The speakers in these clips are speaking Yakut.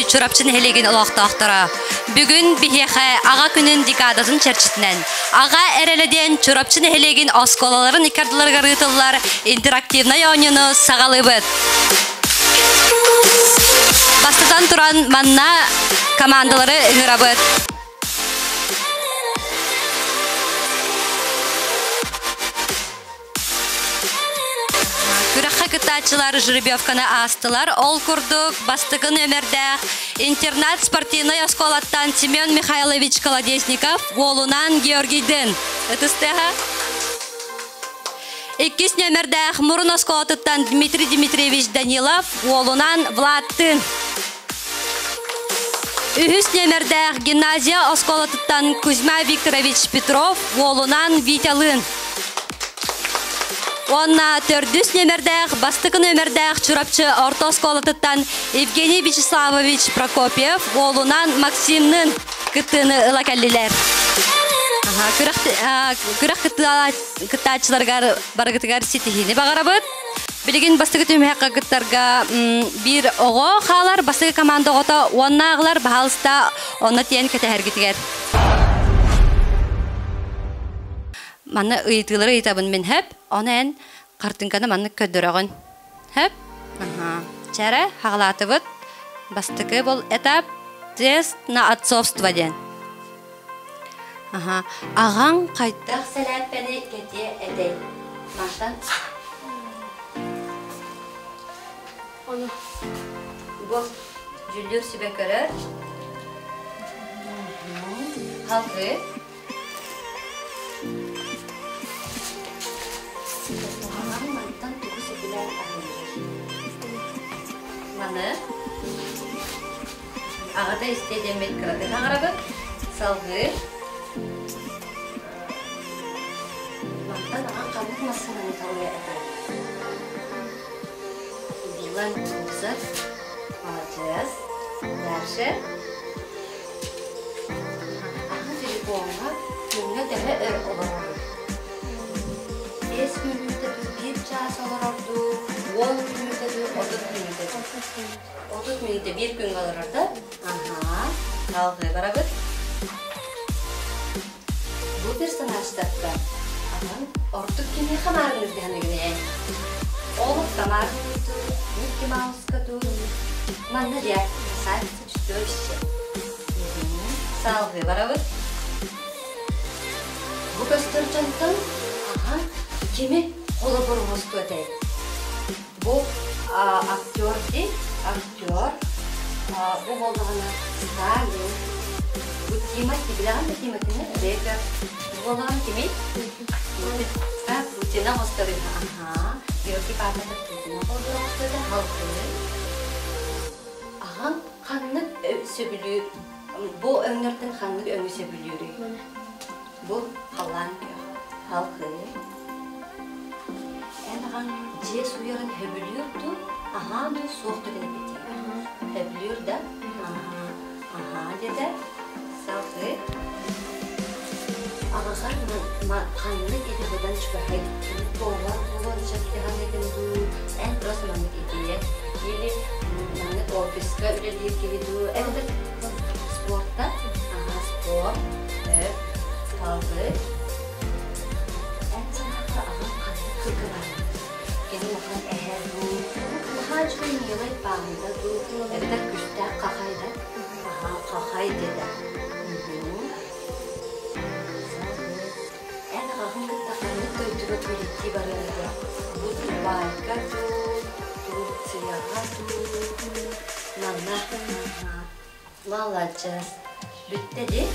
Чурапчы нэһилиэгин олохтоохторо! Бүгүн биһиэхэ Аҕа күнүн декадатын чэрчитинэн Аҕа эрэлэ диэн Чурапчы нэһилиэгин оскуолаларын икки ардыларыгар ыытыллар интерактивнай оонньууну саҕалыыбыт. Бастатан туран манна командалары ыҥырабыт. Күрэххэ кыттааччылар жеребьевканы аастылар. Ол курдук, бастакы нүөмэрдээх интернат спортивнай оскуолаттан Семен Михайлович Колодезников уолунаан Георгийдын. Ытыстыаха. Иккис нүөмэрдээх Мурун оскуолатыттан Дмитрий Дмитриевич Данилов уолунаан Владтын. Үһүс нүөмэрдээх гимназия оскуолатыттан Кузьма Викторович Петров уолунаан Витялыын. Уонна төрдүс нүөмэрдээх, бастакы нүөмэрдээх Чурапчы орто оскуолатыттан Евгений Вячеславович Прокопьев уолунаан Максимныын кыттыыны ыла кэллилэр. Күрэх кыттааччыларыгар барыгытыгар ситиһиини баҕарабыт. Билигин бастакы түмүһэххэ кыттарга биир оҕо хаалар, бастакы команда оҕото уоннааҕылар баһаалыста онно тиэн кэтэһэргитигэр. Манна ыйытыылары ыйытабын мин хэп, ону эн хартыҥканы маннык көрдөрөҕүн. Хэп? Аха. Чэрэ, хаҕалаатыбыт. Бастакы был этап тест на отцовство диэн. Аха. Аҕаҥ хайдах сэлээппэни кэтиэ этэй? Мантан Ону. Бу дьүллүүр сүбэ көрөр. Халгы. Аҕаҥ мантан тугу сөбүлээн аһыырый? Маны аҕата истиэ диэммит кыратык аҕарабыт. Салгыы мантан аҕаҥ ханнык массыынаны талыа этэй? Билан Кузов. Молодец. Дальше. Аҕа телефоҥҥа күҥҥэ төһө өр олороруй? 5 мүнүүтэ дуу, биир чаас олорор дуу, 10 мүнүүтэ дуу, 30 мүнүүтэ дуу? 30 мүнүүтэ биир күҥҥэ олорор да? Аһаа. Салгыы барабыт. Бу персонажтарга аҕаҥ ордук кимиэхэ маарынныыр дэһэнэгин ээ? Олох тамаарынныыр дуу, Микки Мауска дуу? Манна дьэ, красавица чудовище. Салгыы барабыт. Бу көстөр дьонтон аҕаҥ кими холобур оҥостуо этэй? Бу актер дии, актер. Бу буоллаҕына Сталин. Бу Тимати, билэҕин да Тиматины? Рэпер. Бу буоллаҕына кимий? А, Путина оҥостор үһү. Аһаа. Георгий Павлович Путина холобур оҥостор Халкы. Аҕаҥ ханнык сөбүлүүр, бу өҥнөртөн ханнык өҥү сөбүлүүрүй? Бу халлаан күөх. Халкы. Эн аҕаҥ дьиэ сууйарын сөбүлүүр дуу, аһаан дуу, суох дуу гына битии. Сөбүлүүр да? Аһаа, аһаа диэтэ. Салгыы. Аҕаҕар ханнык идэ быдан чугаһай повар буолуон сөп дьаһаныгын дуу, эн просто маннык идея или маннык офиска үлэлиир киһи дуу, эбэтэр спортта? Аһаа, спорт, өп, салгыы. Эн санаахха аҕам ханнык кыргы баарый? Кини улахан эһэ дуу, наһаа үчүгэй милай паанда дуу, эбэтэр күстээх хахай да? Аһаа, хахай дедэ. Эн аҕаҕын кытта ханнык дойдуга туристыы барыаҥ Бу Дубайга дуу, Турцияҕа дуу, манна Маладьыас. Бүттэ дии.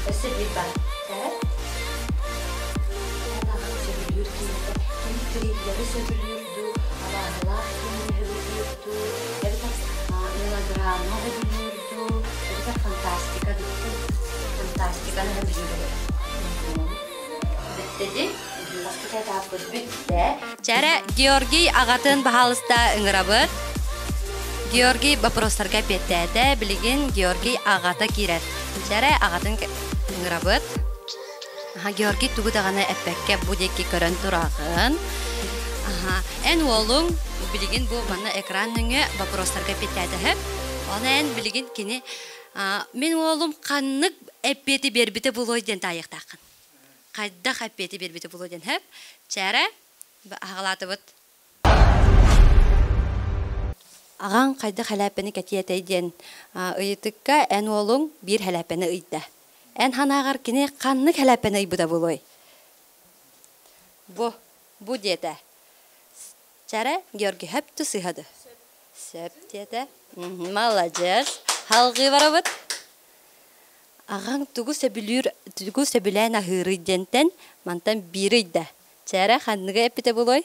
Өссө биир баар. Чэ? Эн аҕаҥ сөбүлүүр киинэтэ кини триллери сөбүлүүр дуу, абааһылаах киинэни сөбүлүүр дуу, эбэтэр мелодрама сөбүлүүр дуу, эбэтэр фантастика дуу. Фантастиканы сөбүлүүр эбит. Бүттэ дии. Бастакы этаппыт бүттэ. Чэрэ, Георгий аҕатын баһаалыста ыҥырабыт. Георгий вопростарга эппиэттээтэ. Билигин Георгий аҕата киирэр. Чэрэ, аҕатын ыҥырабыт. Аха, Георгий тугу даҕаны эппэккэ бу диэки көрөн тураҕын. Аха, эн уолуҥ билигин бу манна экран нөҥүө вопростарга эппиэттээтэ. Онон билигин кини мин уолум ханнык эппиэти биэрбитэ буолуой диэн таайыахтааххын. Хайдах эппиэти биэрбитэ буолуой диэн сөп. Чээрэ, аҕалаатыбыт. Аҕаҥ хайдах хэлээппэни кэтиэтэй диэн ыйытыкка эн уолуҥ биир хэлээппэни ыйда. Эн санааҕар кини ханнык хэлээппэни ыйбыта буолуой? Бу, бу диэтэ. Чара, Георгий хөп ту сыһады. Сөп диэтэ. Маладьыас. Халгыы барабыт. Аҕаҥ тугу сөбүлүүр, тугу сөбүлээн аһыырый диэнтэн мантан биир ыйда. Чээрэ ханныгы эппитэ буолуой?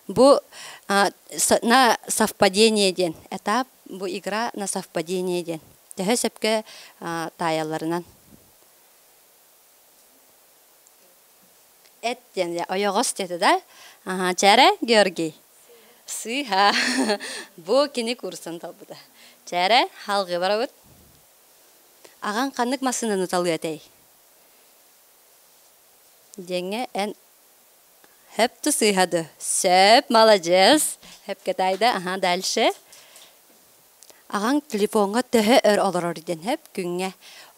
Бу на совпадение диэн этап, бу игра на совпадение диэн. Төһө сөпкө таайалларынан. Эт диэн ойоҕос диэтэ да? Аха, чээрэ, Георгий? Сыыһа. Бу кини курсын талбыта. Чээрэ, халгыы барабыт. Аҕаҥ ханнык массыынаны талыа этэй? Диэҥҥэ эн хөп ту сыыһа ду? Сөп, маладьыас. Хөпкө таайда. Аха, дальше. Аҕаҥ телефоҥҥа төһө өр олорор диэн сөп күҥҥэ.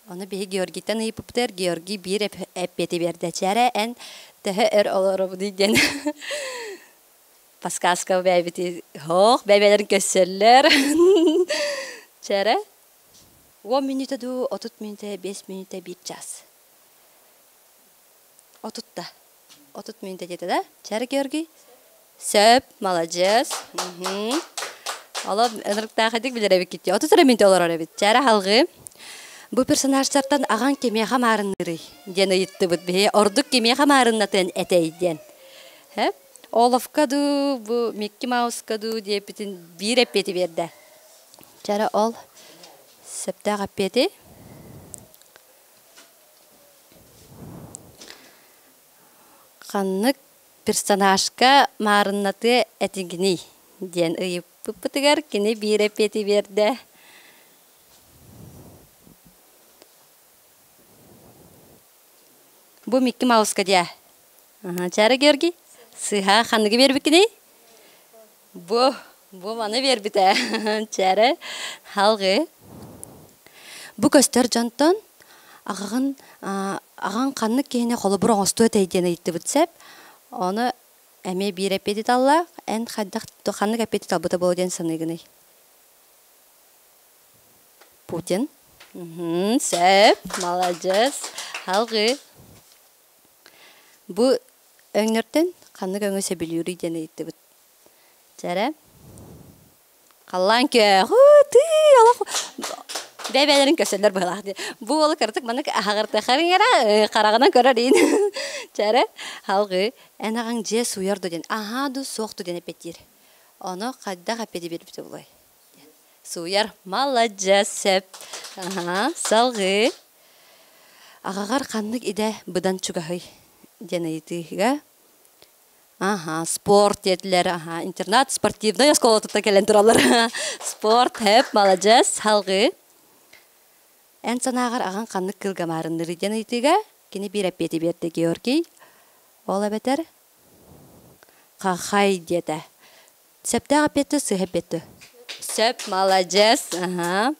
Ону биһи Георгийтан ыйыппыппытыгар Георгий биир эппиэти биэрдэ. Чээрэ, эн төһө өр олоробунуй диэн подсказка бэйэбити һоох бэйбэлэрин көссөллөр. Чээрэ, 10 мүнүүтэ дуу, 30 мүнүүтэ, 5 мүнүүтэ, 1 час. Отутта. 30 мүнүүтэ диэтэ да? Чээрэ, Георгий? Сөп, маладьыас. Оло ынырыктаах эдик билэр эбиккит. 30 эрэ мүнүүтэ олорор эбит. Чээрэ халгыы. Бу персонажтартан аҕаҥ кимиэхэ маарыннырый диэн ыйыттыбыт биһи. Ордук кимиэхэ маарыннатыан этэй диэн. Хэп? Оловка дуу, бу Микки Мауска дуу диэппитин биир эппиэти биэрдэ. Чээрэ ол сөптөөх эппиэти. Ханнык персонажка маарыннатыа этигиний диэн ыйыппыппытыгар кини биир эппиэти биэрдэ. Бу Микки Мауска диэ. Чара Георгий, сыһа ханныгы биэрбиккиний? Бу, бу маны биэрбитэ. Чара, халгы. Бу көстөр дьонтон аҕаҕын аҕаҥ ханнык киһини холобур оҥостуо этэй диэн ыйыттыбыт сөп. Ону эмиэ биир эппиэти талла. Эн хайдах ханнык эппиэти талбыта буолуо диэн саныыгыный? Путин. Сөп, маладьыас. Халгыы. Бу өҥнөртөн ханнык өҥү сөбүлүүрүй диэн ыйыттыбыт. Чэрэ. Халлаан күөх. Тыы, олох бэйбэлэрин көрсөллөр быһылаах дии. Бу уолу кыратык маннык аһаҕыртахарын эрэ хараҕынан көрөр иин. Чэрэ, халгыы. Эн аҕаҥ дьиэ сууйар ду диэн. Аһаа ду суох ду диэн эппиэттиир. Ону хайдах эппиэти биэрбитэ буолуой? Сууйар. Маладьыас, сөп. Аһаа, салгыы. Аҕаҕар ханнык идэ быдан чугаһый? диэн ыйытыыга Аха, спорт диэтилэр, аха, интернат спортивнай оскуолатыттан кэлэн тураллар. Спорт, хэп, маладьыас, салгыы. Эн санааҕар аҕаҥ ханнык кыылга маарыннырый диэн ыйытыыга кини биир эппиэти биэрдэ Георгий. Ол эбэтэр хахай диэтэ. Сөптөөх эппиэттэ, сыыһа эппиэттэ. Сөп, маладьыас. Аха.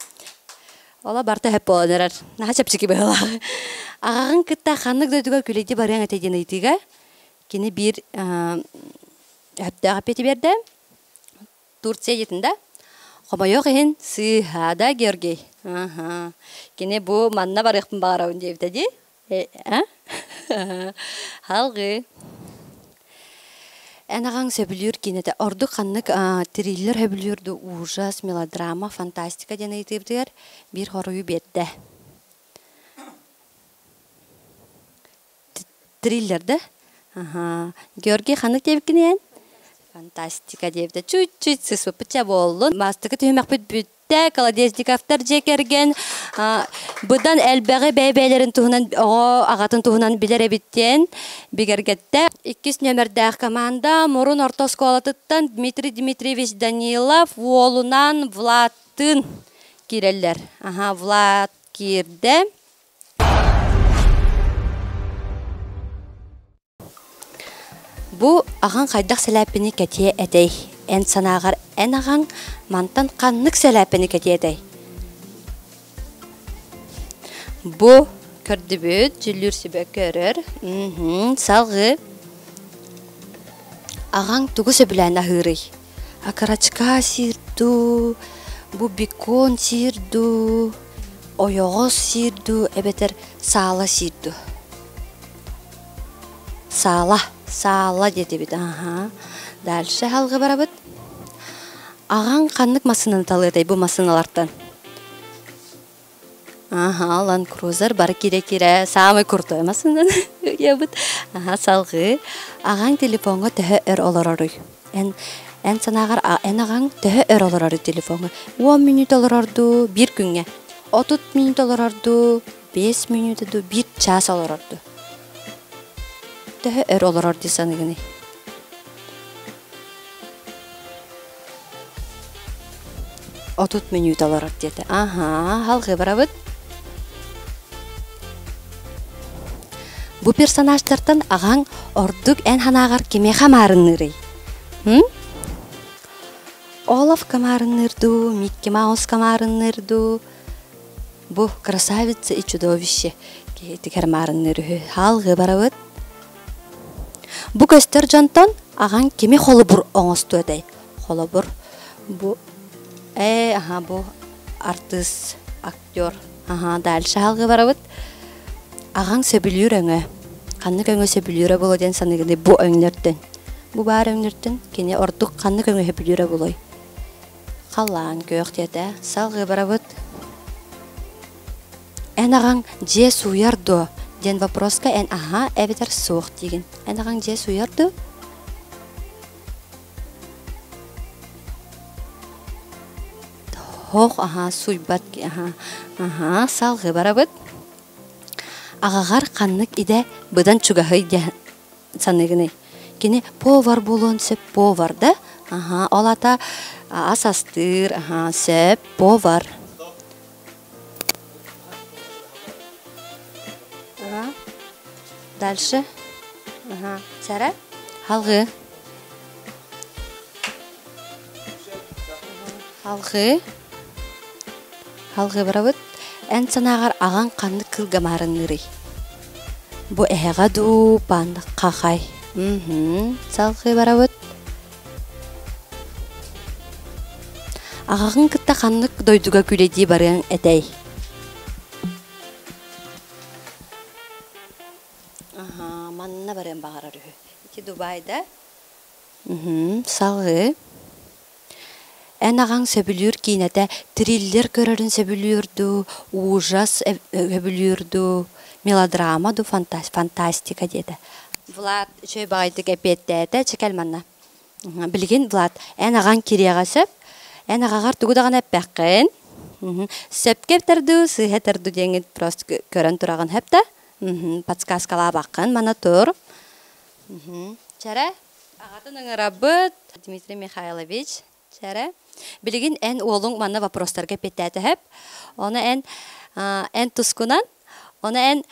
Ола барыта сөп буолан эрэр. Наһаа чэпчэки быһыылаах. Аҕаҕын кытта ханнык дойдуга күлэйдии барыаҥ этэ диэн ыйытыыга кини биир сөптөөх эппиэти биэрдэ. Турция диэтин да? Хомойуох иһин сыыһа да, Георгий? Аха. Кини бу манна барыахпын баҕарабын диэбитэ дии. Халгыы. Эн аҕаҥ сөбүлүүр киинэтэ ордук ханнык триллер сөбүлүүр дуу ужас, мелодрама, фантастика диэн ыйытыыбытыгар биир хоруйу биэрдэ. Триллер да? Аха. Георгий ханнык диэбиккиний эн? Фантастика диэбитэ. Чуть-чуть сыспыппычча буоллун. Бастакы түһүмэхпит бүттэ. Колодезниковтар дьиэ кэргэн быдан элбэҕи бэйэ-бэйэлэрин туһунан оҕо аҕатын туһунан билэр эбит диэн бигэргэттэ. Иккис нүөмэрдээх команда Мурун орто оскуолатыттан Дмитрий Дмитриевич Данилов уолунаан Владтыын киирэллэр. Аха, Влад киирдэ. Бу аҕаҥ хайдах сэлээппини кэтиэ этэй? Эн санааҕар эн аҕаҥ мантан ханнык сэлээппини кэтиэ этэй? Бу көрдүбүт, дьүллүүр сүбэ көрөр. Салгыы. Аҕаҥ тугу сөбүлээн аһыырый? Окорочка сиир дуу, бу бекон сиир дуу, ойоҕос сиир дуу эбэтэр саала сиир дуу? Саала, саала диэтибит, аһаа. Дальше алгы барабыт. Аҕаҥ ханнык массыынаны талыатай бу массыыналартан? Аһаа, Land Cruiser бары киирэ-киирэ саамай крутой массыынаны ыйабыт. Аһаа, салгыы. Аҕаҥ телефоҥҥа төһө өр олороруй? Эн эн санааҕар эн аҕаҥ төһө өр олороруй телефоҥҥа? Уон мүнүүтэ олорор дуу, биир күҥҥэ? 30 мүнүүтэ олорор дуу, 5 мүнүүтэ дуу, биир чаас олорор дуу? Төһө өр олорор дии саныыгыный? 30 мүнүүтэ олорор диэтэ. Аһаа, халҕыы барабыт. Бу персонажтартан аҕаҥ ордук эн санааҕар кимиэхэ маарынныырый? М? Олафка маарынныыр дуу, Микки Мауска маарынныыр дуу? Бу красавица и чудовище киһитигэр маарынныыр үһү. Халҕыы барабыт. Бу көстөр дьонтон аҕаҥ кими холобур оҥостуо этэй? Холобур, бу ээ, аһа, бу артыыс, актер. Аһа, дальше алгыы барабыт. Аҕаҥ сөбүлүүр өҥө. Ханнык өҥө сөбүлүүрэ буолуо диэн саныыгыный бу өҥнөртөн? Бу баар өҥнөртөн кини ордук ханнык өҥө сөбүлүүрэ буолуой? Халлаан күөх диэтэ. Салгыы барабыт. Эн аҕаҥ дьиэ сууйар дуо? диэн вопроска эн аһаа эбэтэр суох диигин. Эн аҕаҥ дьиэ сууйар дуо? Һоох аһаа сууйбат аһаа аһаа салгыы барабыт. Аҕаҕар ханнык идэ быдан чугаһый диэн саныыгыный? Кини повар буолуон сөп повар да? Аһаа ол аата ас астыыр аһаа сөп повар. Ага. Дальше. Ага. Сара. Халгы. Халгы. Халгы барабыт. Эн санааҕар аҕаҥ ханнык кыылга маарынныырый? Бу эһэҕэ дуу, панда хахай. Мм. Салгыы барабыт. Аҕаҕын кытта ханнык дойдуга күүлэйдии барыаҥ этэй? Аһаа, манна барыан баҕарар үһү. Ити Дубайда. Мм, салгыы. Эн аҕаҥ сөбүлүүр киинэтэ триллер көрөрүн сөбүлүүр дуу, ужас сөбүлүүр дуу, мелодрама дуу, фантастика диэтэ. Влад үчүгэй баҕайытык эппиэттээтэ, чэ кэл манна. Билигин Влад, эн аҕаҥ кириэҕэ сөп, эн аҕаҕар тугу даҕаны эппэххин. Сөпкө этэр дуу, сыыһа этэр дуу диэҥҥин просто көрөн тураҕын сөп да? Подсказкалаабаккын мана тур. Чэрэ, аҕатын ыҥырабыт Дмитрий Михайлович. Чэрэ, билигин эн уолуҥ манна вопростарга эппиэттээтэ сөп. Ону эн эн тускунан, ону эн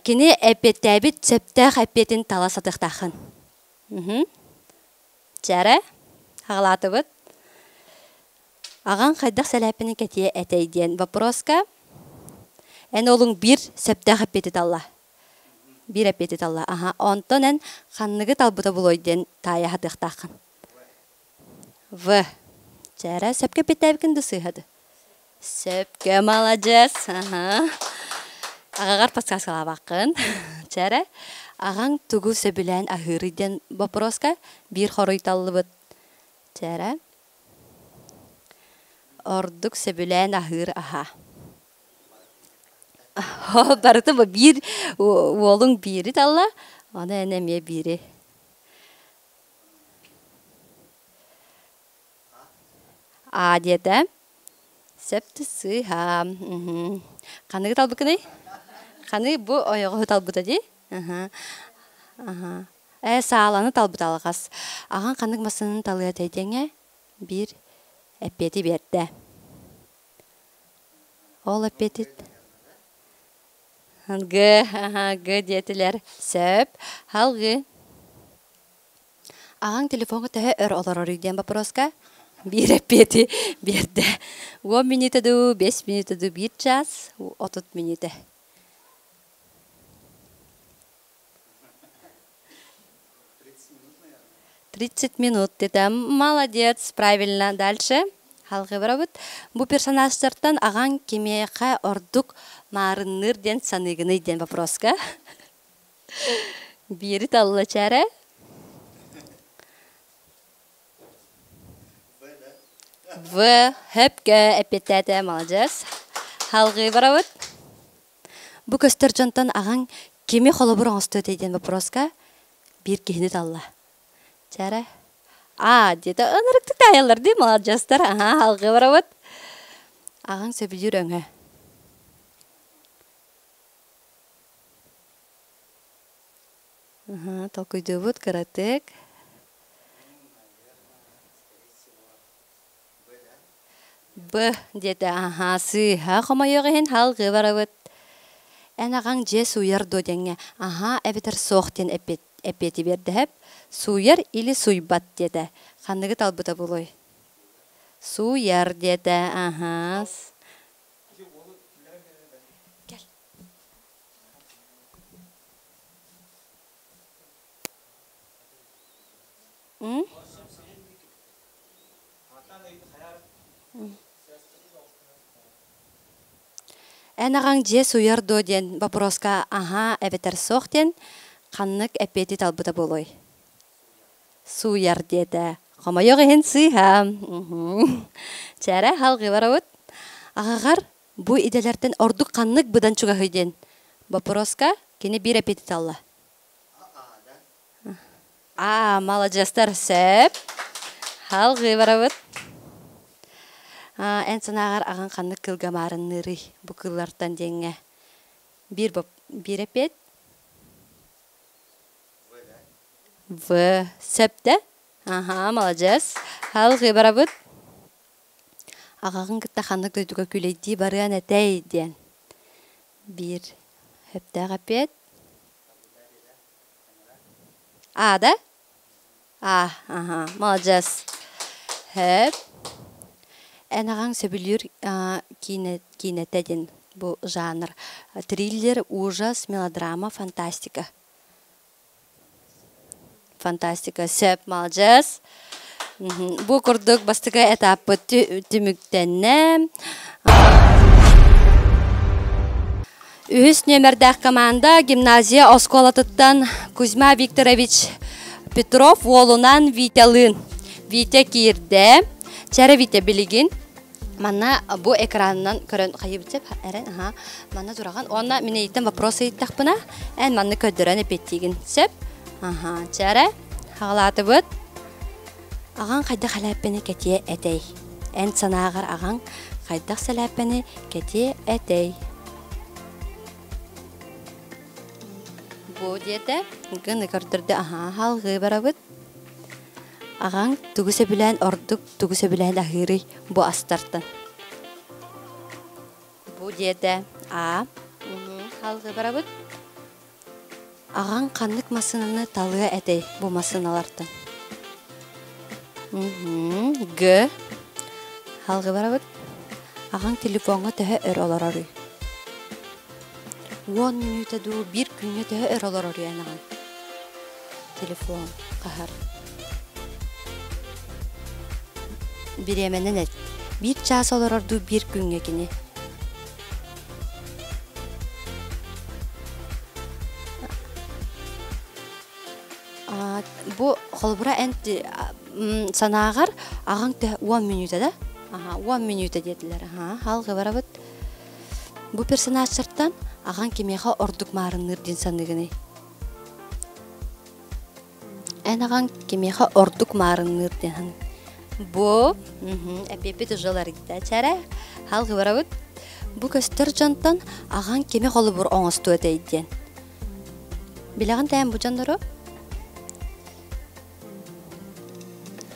кини эппиэттээбит сөптөөх эппиэтин тала сатыахтааххын. Чээрэ, аҕалаатыбыт. Аҕаҥ хайдах сэлээппини кэтиэ этэй диэн вопроска эн уолуҥ биир сөптөөх эппиэти талла. Биир эппиэти талла. Аха, онтон эн ханныгы талбыта буолуой диэн таайа сатыахтааххын. В. Чээрэ, сөпкө эппиэттээбиккин да сыыһа да? Сөпкө, маладьыас. Аһа. Аҕаҕар подсказкалаабаккын. Чээрэ, аҕаҥ тугу сөбүлээн аһыырый диэн боппуруоска биир хоруй таллыбыт. Чээрэ, ордук сөбүлээн аһыыр аһа. Барыта биир уолуҥ биири талла, ону эн эмиэ биири. А диэтэ. Сөп сыыһа. Ханныгы талбыккыный? Ханыы бу ойоҕоһу талбыта дии. Аха. Аха. Ээ, сааланы талбыт алҕас. Аҕаҥ ханнык массыынаны талыа этэй диэҥҥэ биир эппиэти биэрдэ. Ол эппиэтит Г, аха, Г диэтилэр. Сөп. Халгыы. Аҕаҥ телефоҥҥа төһө өр олороруй диэн боппуруоска биир эппиэти биэрдэ. Уон мүнүүтэ дуу, биэс мүнүүтэ дуу, биир чаас, 30 мүнүүтэ. 30 минут дедем. Молодец, правильно. Дальше. Халгы барабыт. Бу персонажтартан аҕаҥ кимиэхэ ордук маарынныыр диэн саныыгыный диэн вопроска. Биири талла чээрэ. В. Хөпкө эппиэттээтэ, молодец. Халгыы барабыт. Бу көстөр дьонтон аҕаҥ кими холобур оҥостуо этэй диэн боппуруоска биир киһини талла. Чээрэ. А, диэтэ ынырыктык таайаллар дии, маладьыастар. Аһаа, алгыы барабыт. Аҕаҥ сөбүлүүр өҥө. Аһаа, толкуйдуубут кыратык. Б диэтэ аһаа сыыһа хомойуох иһин салгыы барабыт. Эн аҕаҥ дьиэ сууйар дуо диэҥҥэ аһаа эбэтэр суох диэн эппиэти биэрдэһэп. Сууйар или сууйбат диэтэ. Ханныгы талбыта буолуой? Сууйар диэтэ аһаа. Кэл. М? Эн аҕаҥ дьиэ сууйар дуо диэн боппуруоска аһаа эбэтэр суох диэн ханнык эппиэти талбыта буолуой? Сууйар диэтэ. Хомойуох иһин сыыһа. Чээрэ, салҕыы барабыт. Аҕаҕар бу идэлэртэн ордук ханнык быдан чугаһый диэн боппуруоска кини биир эппиэти талла. Аа, маладьыастар, сөп. Салгыы барабыт. Аа, эн санааҕар аҕаҥ ханнык кыылга маарынныырый бу кыыллартан диэҥҥэ? Биир боп биир эпиэт. В. Сөп да? Аһаа, маладьыас. Салгыы барабыт. Аҕаҕын кытта ханнык дойдуга күлэйдии барыан этэй диэн. Биир сөптөөх эпиэт. А, да? А, ага, маладьыас. Сөп. Эн аҕаҥ сөбүлүүр киинэ, киинэтэ диэн бу жанр. Триллер, ужас, мелодрама, фантастика. Фантастика. Сөп, маладьыас. Бу курдук бастакы этаппыт түмүктэннэ. Үһүс нүөмэрдээх команда гимназия оскуолатыттан Кузьма Викторович Петров уолунан Витялыын. Витя киирдэ. Чэрэ Витя билигин манна бу экранынан көрөн хайыбытсеп эрэн аха манна тураҕын уонна мин эйиттэн вопрос ыйыттахпына эн манны көрдөрөн эппиэттиигин сөп аха чэрэ хаҕалаатыбыт аҕаҥ хайдах элээппэни кэтиэ этэй эн санааҕар аҕаҥ хайдах сэлээппэни кэтиэ этэй бу диэтэ гыны көрдөрдө аһаа халҕыы барабыт Аҕаҥ тугу сөбүлээн ордук тугу сөбүлээн аһыырый бу астартан? Бу диэтэ А. Халҕыы барабыт. Аҕаҥ ханнык массыынаны талыа этэй бу массыыналартан? Г. Халҕыы барабыт. Аҕаҥ телефоҥҥа төһө өр олороруй? Уон мүнүүтэ дуу, биир күҥҥэ төһө өр олороруй эн аҕаҥ? Телефон хаһар. Бириэмэнэн эт. Биир чаас олорордуу биир күҥҥэ кини. Бу холобура эн санааҕар аҕаҥ төһө уон мүнүүтэ да? Аха, уон мүнүүтэ диэтилэр. Аха, халҕы барабыт. Бу персонажтартан аҕаҥ кимиэхэ ордук маарынныыр диэн саныыгыный? Эн аҕаҥ кимиэхэ ордук маарынныыр диэн Бу эппиэппит уже уларыйда чэрэ. Халгы барабыт. Бу көстөр дьонтон аҕаҥ кими холобур оҥостуо этэй диэн. Билэҕин тээн бу дьоннору?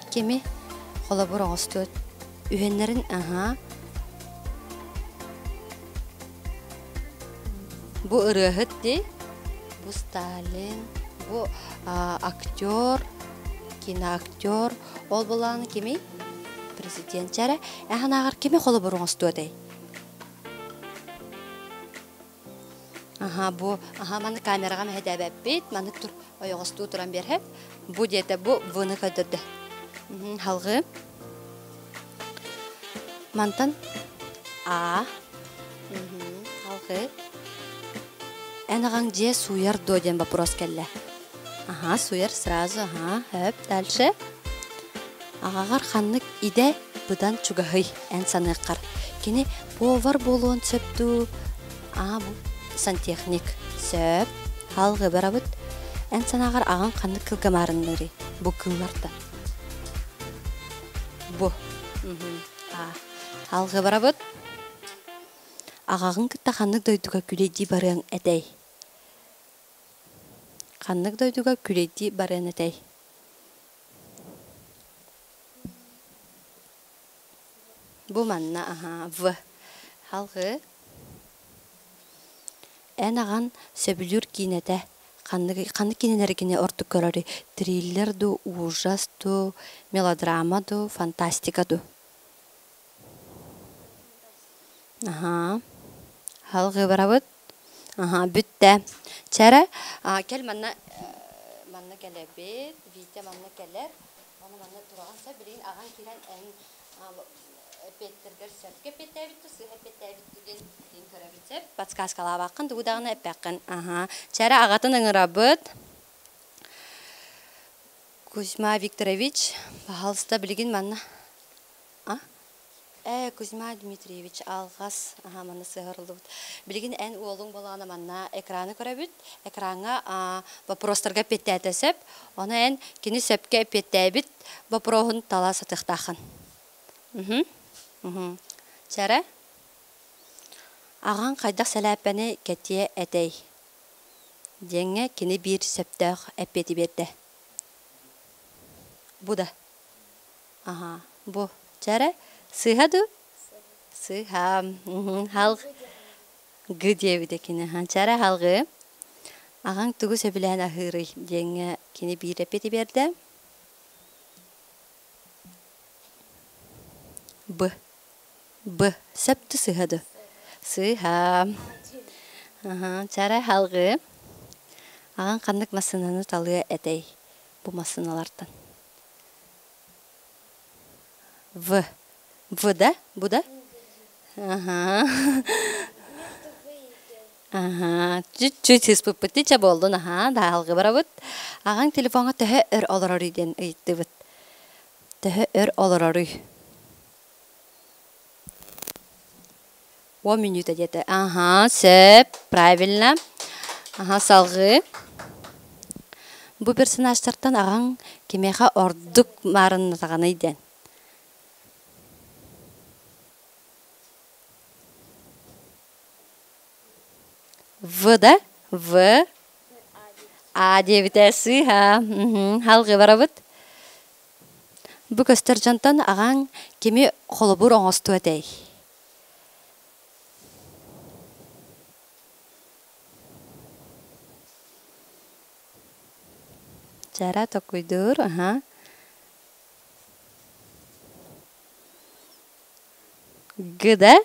Кими холобур оҥостуо? Үһэннэрин аһаа. Бу ырыаһыт дии. Бу Сталин, бу актер. Киноактер. Ол булааны кимий? Президент чэрэ. Эһэн ааҕар кими холобур оҥостуо этэй? Аха, бу, аха, маны камераҕа мэһэдээбэппит, маннык тур, ойоҕостуу туран биэрһэп. Бу диэтэ, бу вны көрдөрдө. Халҕыы. Мантан А. Халҕыы. Эн аҕаҥ дьиэ сууйар дуо диэн вопрос кэллэ. Аха, сууйар сразу, аха, хөп, дальше. Аҕаҕар ханнык идэ быдан чугаһый эн саныаххар? Кини повар буолуон сөп дуу? Аа, бу сантехник. Сөп. Халҕыы барабыт. Эн санааҕар аҕаҥ ханнык кылга маарынныырый? Бу кыыллартан. Бу. Аа. Халҕыы барабыт. Аҕаҕын кытта ханнык дойдуга күлэйдии барыаҥ этэй? Ханнык дойдуга күлэйдии барыан этэй? Бу манна аһаа В. Халҕыы. Эн аҕан сөбүлүүр киинэтэ ханнык ханнык киинэлэргини ордук көрөрүй? Триллер дуу, ужас дуу, мелодрама дуу, фантастика дуу? Аһаа. Халҕыы барабыт. Аһаа, бүттэ. Чэ эрэ, кэл манна манна кэлэбит. Витя манна кэлэр. Ону манна тураҕын сөп. Билигин аҕаҥ киирэн эн эппиэттэргэр сөпкө эппиэттээбит дуу, сыыһа эппиэттээбит дуу диэн диэн көрөбүт сөп. Подсказкалаабаккын, тугу даҕаны эппэххин. Аһаа. Чэ эрэ, аҕатын ыҥырабыт. Кузьма Викторович, пожалуйста, билигин манна А? Ээ, Кузьма Дмитриевич, алҕас аһа манна сыһарыллыбыт. Билигин эн уолуҥ буолаҕына манна экраны көрөбүт. Экраҥҥа вопростарга эппиэттээтэ сөп. Ону эн кини сөпкө эппиэттээбит боппуруоһун тала сатыахтааххын. Мхм. Мхм. Чэрэ? Аҕаҥ хайдах сэлээппэни кэтиэ этэй? Диэҥҥэ кини биир сөптөөх эппиэти биэрдэ. Бу да. Аһаа, бу. Чэ эрэ, сыыһа дуу? Сыыһа. Хал г диэбитэ кини. Чэ эрэ, халҕыы. Аҕаҥ тугу сөбүлээн аһыырый диэҥҥэ кини биир эппити биэрдэ. Б. Б. Сөп дуу, сыыһа дуу? Сыыһа. Аһаа, чэ эрэ, халҕыы. Аҕаҥ ханнык массыынаны талыа этэй бу массыыналартан? В. В да? Бу да? Аха. Аха. Чуть-чуть сыыспыппыт чэ буоллун аха даалгы барабыт. Аҕаҥ телефоҥҥа төһө өр олороруй диэн ыйыттыбыт. Төһө өр олороруй? О мүнүүтэ диэтэ. Аха, сөп, правильно. Аха, салгыы. Бу персонажтартан аҕаҥ кимиэхэ ордук маарыннатаҕыный диэн. В да? В. А диэбитэ сыыһа. Халгыы барабыт. Бу көстөр дьонтон аҕаҥ кими холобур оҥостуо этэй? Чара токуйдуур, аха. Г да?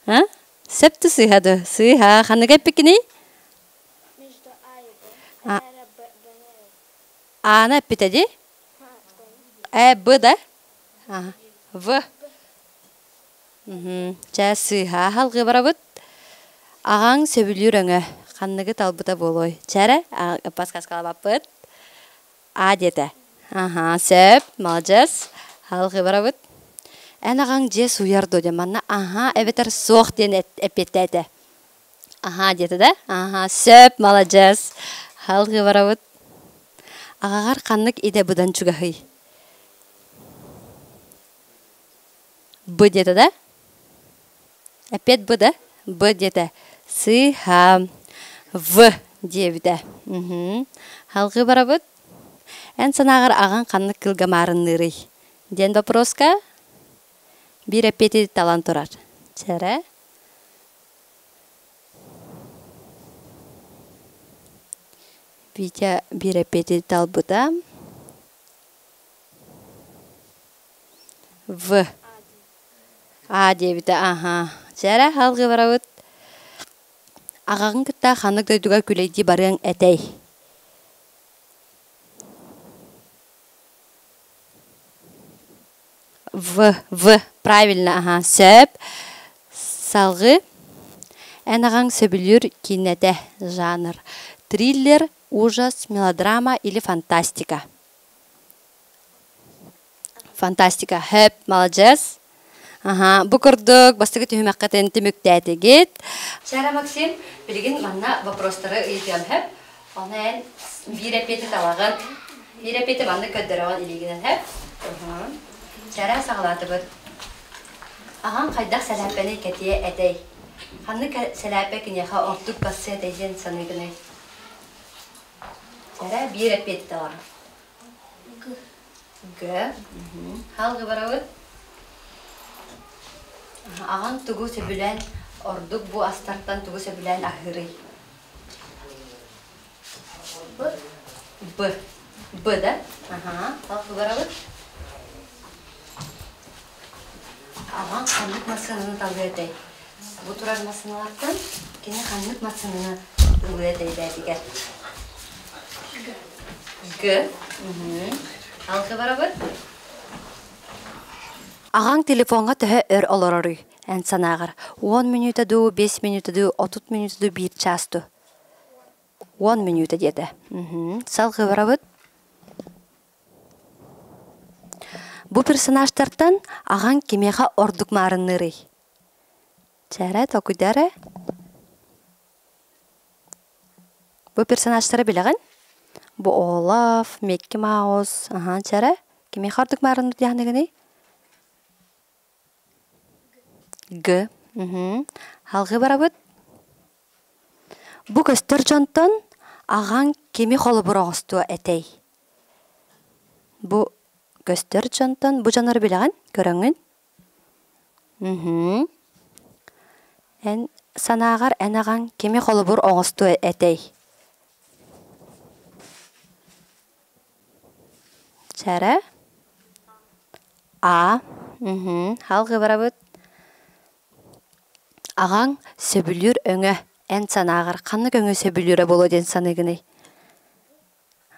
А? Сөп да сыыһа да? Сыыһа. Ханнык эппиккиний? Между А и Б. А, Наверное, Б, Б, наверное. Аана эппитэ дии? Э, Б да? Аха. В. Чэ, сыыһа аһалгыы барабыт. Аҕаҥ сөбүлүүр өҥө. Ханныгы талбыта буолуой? Чэ эрэ, подсказкалаабаппыт. А диэтэ. Аха, сөп, маладьыас. Алҕыы барабыт. Эн аҕаҥ дьиэ сууйар дуо диэн манна аһаа эбэтэр суох диэн эппиэттээтэ. Аһаа диэтэ да? Аһаа, сөп, маладьыас. Алгыы барабыт. Аҕаҕар ханнык идэ быдан чугаһый? Б диэтэ да? Эппиэт Б да? Б диэтэ. Сыыһа. В диэбитэ. Мхм. Алгыы барабыт. Эн санааҕар аҕаҥ ханнык кыылга маарынныырый? Диэн вопроска биир эппиэти талан турар. Чэрэ. Витя биир эппиэти талбыта. В. А диэбитэ, аһа. Чээрэ, халгы барабыт. Аҕаҕын кытта ханнык дойдуга күлэйдии барыаҥ этэй? В, В, правильно, аһа, сөп. Салгыы. Эн аҕаҥ сөбүлүүр киинэтэ, жанр. Триллер, ужас, мелодрама или фантастика? Фантастика. Хөп, маладьыас. Аха, бу курдук бастакы түһүмэххитин түмүктээтигит. Чара Максим, билигин манна вопростары ыйытыам хөп. Оны эн биир эппиэти талаҕын. Биир эппиэти маннык көрдөрөҕүн илиигинэн хөп. Чара саҕалаатыбыт. Аҕаҥ хайдах сэлээппэни кэтиэ этэй? Ханнык сэлээппэ киниэхэ ордук бассыа этэй диэн саныыгыный? Чара биир эппиэти талаҕын. Г. Г. Халгы барабыт. Аҕаҥ тугу сөбүлээн, ордук бу астартан тугу сөбүлээн аһыырый? Б. Б. Б да? Аха. Халгы барабыт. Аҕаҥ ханнык массыынаны талыа этэй? Бу турар массыыналартан кини ханнык массыынаны ылыа этэй бээтигэр? Г. Г. Алгы барабыт. Аҕаҥ телефоҥҥа төһө өр олороруй, эн санааҕар? Уон мүнүүтэ дуу, биэс мүнүүтэ дуу, отут мүнүүтэ дуу, биир чаас дуу? Уон мүнүүтэ диэтэ. Салгыы барабыт. Бу персонажтартан аҕаҥ кимиэхэ ордук маарынныырый? Чээрэ, толкуйдаа эрэ. Бу персонажтары билэҕин? Бу Олаф, Микки Маус, аһаа, чээрэ, кимиэхэ ордук маарынныыр диэххиний? Г. Салҕыы барабыт. Бу көстөр дьонтон аҕаҥ кими холобур оҥостуо этэй? Бу көстөр дьонтон бу дьоннору билэҕин, көрөҥҥүн? Эн санааҕар эн аҕаҥ кими холобур оҥостуо этэй? Чара? А. Халгы барабыт. Аҕаҥ сөбүлүүр өҥө эн санааҕар ханнык өҥү сөбүлүүрэ буолуо диэн саныыгыный?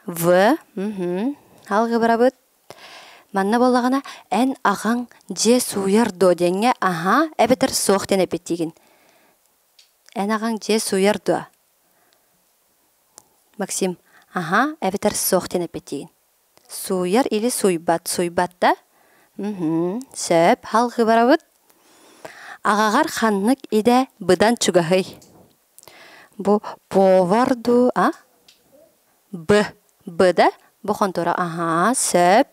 В. Алгы барабыт. Манна буоллаҕына, эн аҕаҥ дьиэ сууйар дуо диэҥҥэ аһаа эбэтэр суох диэн эппиттиигин. Эн аҕаҥ дьиэ сууйар дуо? Максим, аһаа эбэтэр суох диэн эппиттиигин. Сууйар или сууйбат? Сууйбат да? Сөп. Халгыы барабыт. Аҕаҕар ханнык идэ быдан чугаһый? Бу повар дуу, а? Б. Б да? Бу хонтуора аһаа, сөп.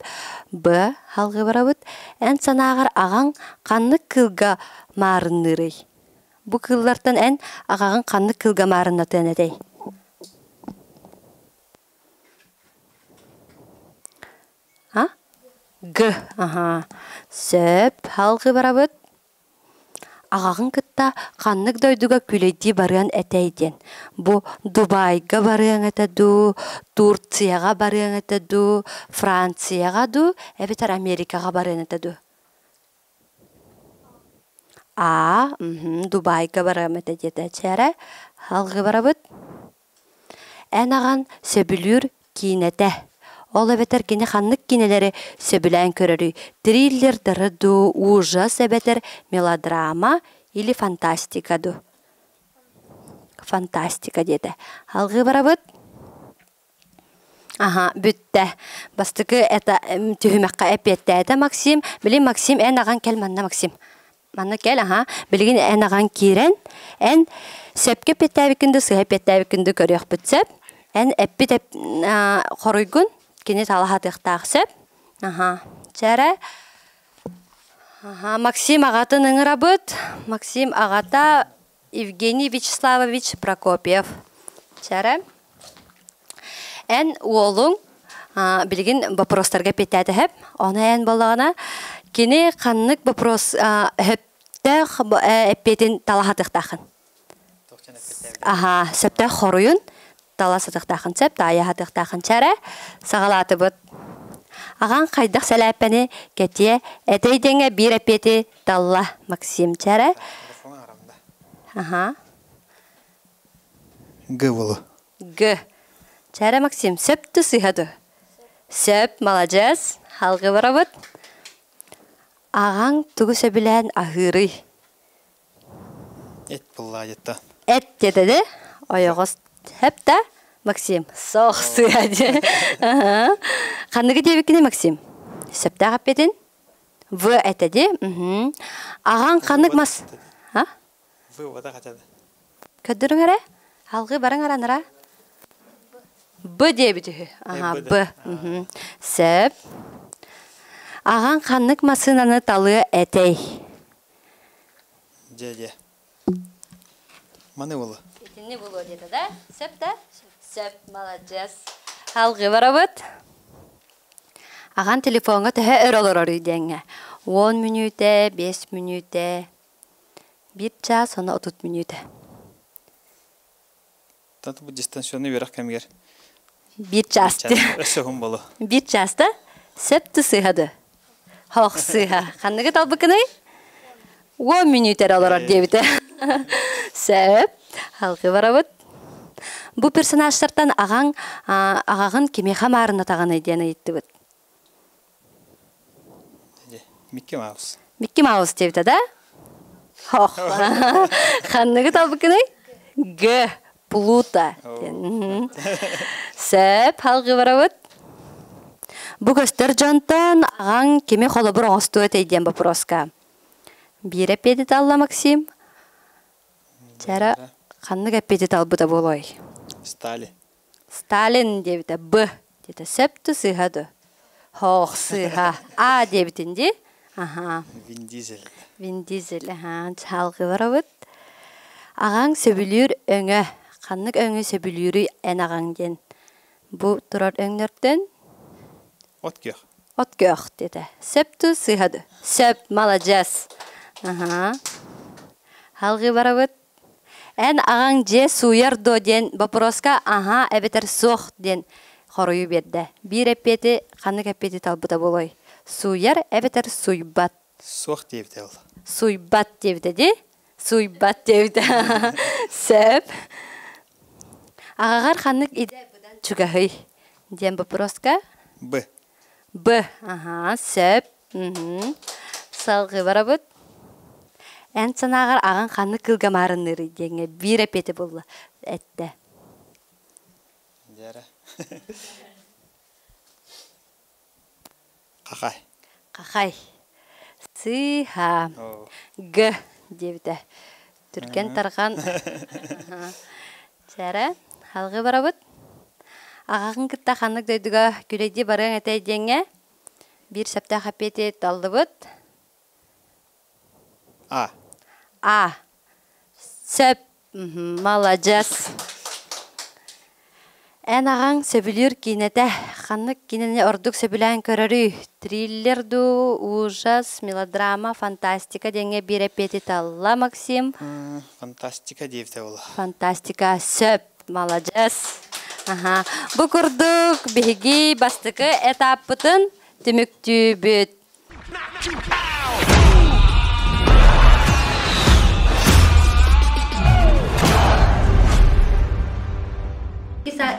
Б. Халгыы барабыт. Эн санааҕар аҕаҥ ханнык кыылга маарынныырый? Бу кыыллартан эн аҕаҕыҥ ханнык кыылга маарыннатыан этэй? А? Г. Аһаа. Сөп. Халгыы барабыт. Аҕаҕын кытта ханнык дойдуга күлэйдии барыан этэй диэн. Бу Дубайга барыаҥ этэ дуу, Турцияҕа барыаҥ этэ дуу, Францияҕа дуу, эбэтэр Америкаҕа барыаҥ этэ дуу? Аа, Дубайга барыам этэ диэтэ чээрэ. Алгыы барабыт. Эн аҕаҥ сөбүлүүр киинэтэ. Ол эбэтэр кини ханнык киинэлэри сөбүлээн көрөрүй? Триллердары дуу, ужас эбэтэр мелодрама или фантастика дуу? Фантастика диэтэ. Алгыы барабыт. Аһа, бүттэ. Бастакы это түһүмэххэ эппиэттээтэ Максим. Билин Максим, эн аҕаҥ кэл манна Максим. Манна кэл, аһа, билигин эн аҕаҥ киирэн, эн сөпкө эппиэттээбиккин дуу, сыыһа эппиэттээбиккин дуу көрүөхпүт сөп. Эн эппит хоруйгун кини талаһатыахтаах сөп. Аһа, чэ эрэ. Аһа, Максим аҕатын ыҥырабыт. Максим аҕата Евгений Вячеславович Прокопьев. Чэ эрэ. Эн уолуҥ билигин боппуруостарга эппиэттээтэ Ону эн буоллаҕына, кини ханнык вопрос сөптөөх эппиэтин тала сатыахтааххын. Аха, сөптөөх хоруйун тала сатыахтааххын сөп, таайа сатыахтааххын. Чэ эрэ, саҕалаатыбыт. Аҕаҥ хайдах сэлээппэни кэтиэ этэй диэҥҥэ биир эппиэти талла Максим чээрэ. Аха. Г болу. Г. Чээрэ Максим, сөп ту сыһа ду? Сөп, маладьыас. Халгы барабыт. Аҕаҥ тугу сөбүлээн аһыырый? Эт буллаайытта. Эт диэтэ де. Ойоҕос хэп да Максим. Сох сыа диэ. Ханныгы диэбиккиний Максим? Сөптөөх эппитин? В этэ ди. Аҕаҥ ханнык мас? А? В вода хотя бы. Көрдөрүҥ эрэ. Алгыы барыҥ эрэ аныра. Б диэбит үһү. Аха, Б. Сөп. Аҕаҥ ханнык массыынаны талыа этэй? Дьэ, дьэ. Маны булу. Итинни булуо диэтэ да? Сөп да? Сөп, маладьыас. Алгыы барабыт. Аҕаҥ телефоҥҥа төһө өр олороруй диэҥҥэ? 10 мүнүүтэ, 5 мүнүүтэ, 1 чаас уонна 30 мүнүүтэ. Тат бу дистанционный үөрэх кэмигэр Биир чаас өссө уһун болу. Биир чаас да? Сөп да сыыһа да? Хоох сыыһа. Ханныгы талбыккыный? Уон мүнүүтэ эрэ олорор диэбитэ. Сөп. Алгыы барабыт. Бу персонажтартан аҕаҥ аҕаҕын кимиэхэ маарынатаҕыный диэн ыйыттыбыт. Микки Маус. Микки Маус диэбитэ да? Хох. Ханныгы талбыккыный? Г. Плута. Сөп, алгыы барабыт. Бу көстөр дьонтон аҕаҥ кими холобур оҥостуо этэй диэн боппуруоска. Биир эппиэти талла Максим. Чара ханнык эппиэти талбыта буолуой? Сталин. Сталин диэбитэ Б диэтэ. Сөп да сыыһа да? Хоох сыыһа. А диэбитин дии. Аха. Вин Дизель. Вин Дизель, аха. Чалгы барабыт. Аҕаҥ сөбүлүүр өҥө. Ханнык өҥү сөбүлүүрүй эн аҕаҥ диэн. Бу турар өҥнөртөн От күөх. От күөх диэтэ. Сөп дуу, сыыһа дуу? Сөп, маладьыас. Аха. Алгыы барабыт. Эн аҕаҥ дьиэ сууйар дуо диэн боппуруоска аһаа эбэтэр суох диэн хоруйу биэрдэ. Биир эппиэти ханнык эппиэти талбыта буолуой? Сууйар эбэтэр сууйбат? Суох диэбитэ ол. Сууйбат диэбитэ дии? Сууйбат диэбитэ. Сөп. Аҕаҕар ханнык идэ быдан чугаһый? диэн боппуруоска Б. Б. Аһаа, сөп. Салгыы барабыт. Эн санааҕар аҕаҥ ханнык кыылга маарынныырый диэҥҥэ биир эппиэти булла эттэ. Дьэрэ. Хахай. Хахай. Сыыһа. Г диэбитэ. Түргэн тарҕан. Чээрэ, алгыы барабыт. Аҕаҕын кытта ханнык дойдуга күлэйдии барыаҥ этэй диэҥҥэ биир сөптөөх эппиэти таллыбыт. А. А. Сөп. Маладьыас. Эн аҕаҥ сөбүлүүр киинэтэ ханнык киинэни ордук сөбүлээн көрөрүй? Триллер дуу, ужас, мелодрама, фантастика диэҥҥэ биир эппиэти талла Максим. Фантастика диэбитэ буолла. Фантастика сөп, маладьыас. Аха. Бу курдук биһиги бастакы этаппытын түмүктүүбүт.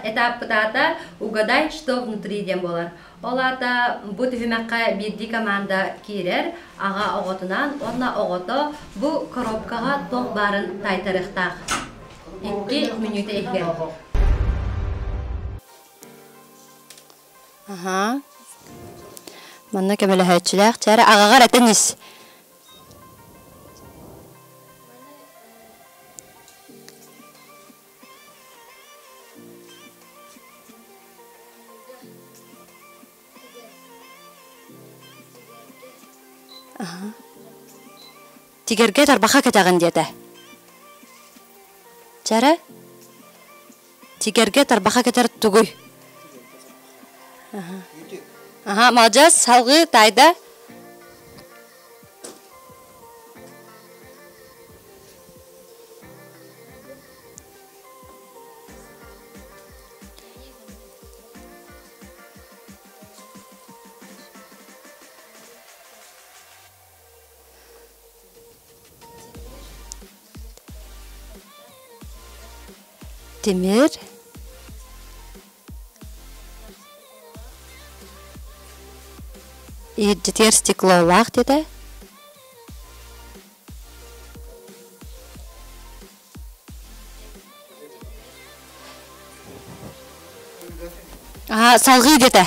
Этаппыт аата «Угадай, что внутри» диэн буолар. Ол аата бу түһүмэххэ биирдии команда киирэр, аҕа оҕотунаан уонна оҕото бу коробкаҕа туох баарын таайтарыахтаах. 2 мүнүүтэ иһигэр. Аһаа. Манна көмөлөһөөччүлээх чээрэ аҕаҕар этэн ис. Аһаа. Тигэргэ тарбаха кэтэҕин диэтэ. Чээрэ Тигэргэ тарбаха кэтэр тугуй? Аха, маладьыас, салгыы таайда. Тимир. Иһирдьитигэр стеклолаах диэтэ. Аа, салҕыы диэтэ.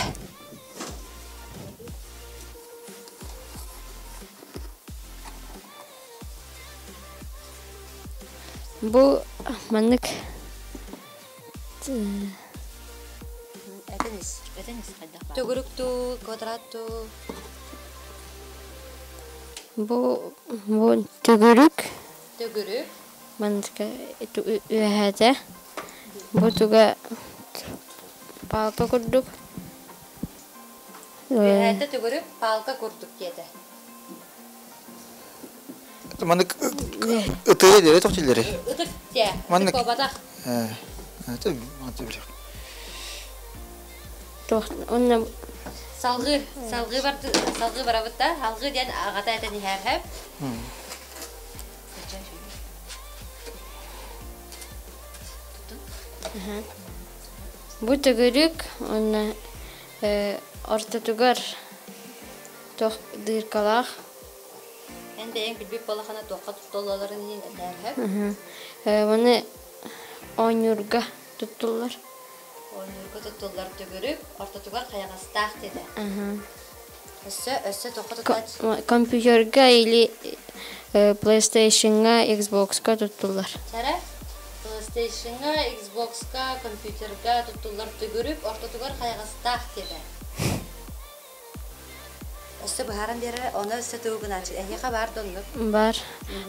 Бу маннык Төгүрүк дуу, квадрат дуу? Бу бу төгүрүк Төгүрүк. Маннык үөһээтэ. Бу туга палка курдук. Үөһээтэ төгүрүк палка курдук диэтэ. Маннык ытыыр диэри тох дилери. Ытык диэ. Маннык. Куобатах. Это это Туох онно Салгыы, салгыы бар салгыы барабыт да. Алгыы диэн аҕата этэн иһэр хэп. Бу төгүрүк уонна ортотугар туох дыркалаах. Эн бэйэҥ билбит буоллаххына туохха туттуллалларын иһин этээр Маны оонньуурга туттуллар. Оонньуурга туттуллар төгүрүк, ортотугар хайаҕастаах диэтэ. Өссө, өссө туохха туттааччы? Компьютерга или PlayStation-ҥа, Xbox-ка туттуллар. Чара? PlayStation-ҥа, Xbox-ка, компьютерга туттуллар төгүрүк, ортотугар хайаҕастаах диэтэ. Өссө быһааран биэрэр, ону өссө тугу гынааччы? Эһиэхэ баар да оннук? Бар.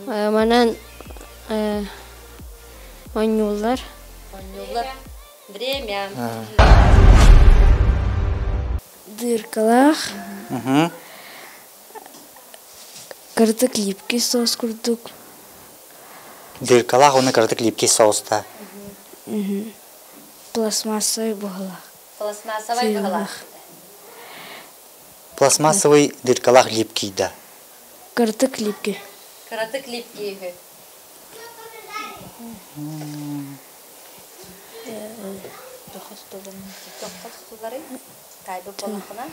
Манан оонньууллар. Оонньууллар. Время. Дыркалаах. Кырдык липкий соус курдук. Дыркалаах уонна кыратык липкий соуста. Пластмассовый быһылаах. Пластмассовый быһылаах. Пластмассовый дыркалаах липкий да. Кыратык липкий. Кыратык липкий үһү. Тоххо тутулларый? Таайбыт буоллаххына?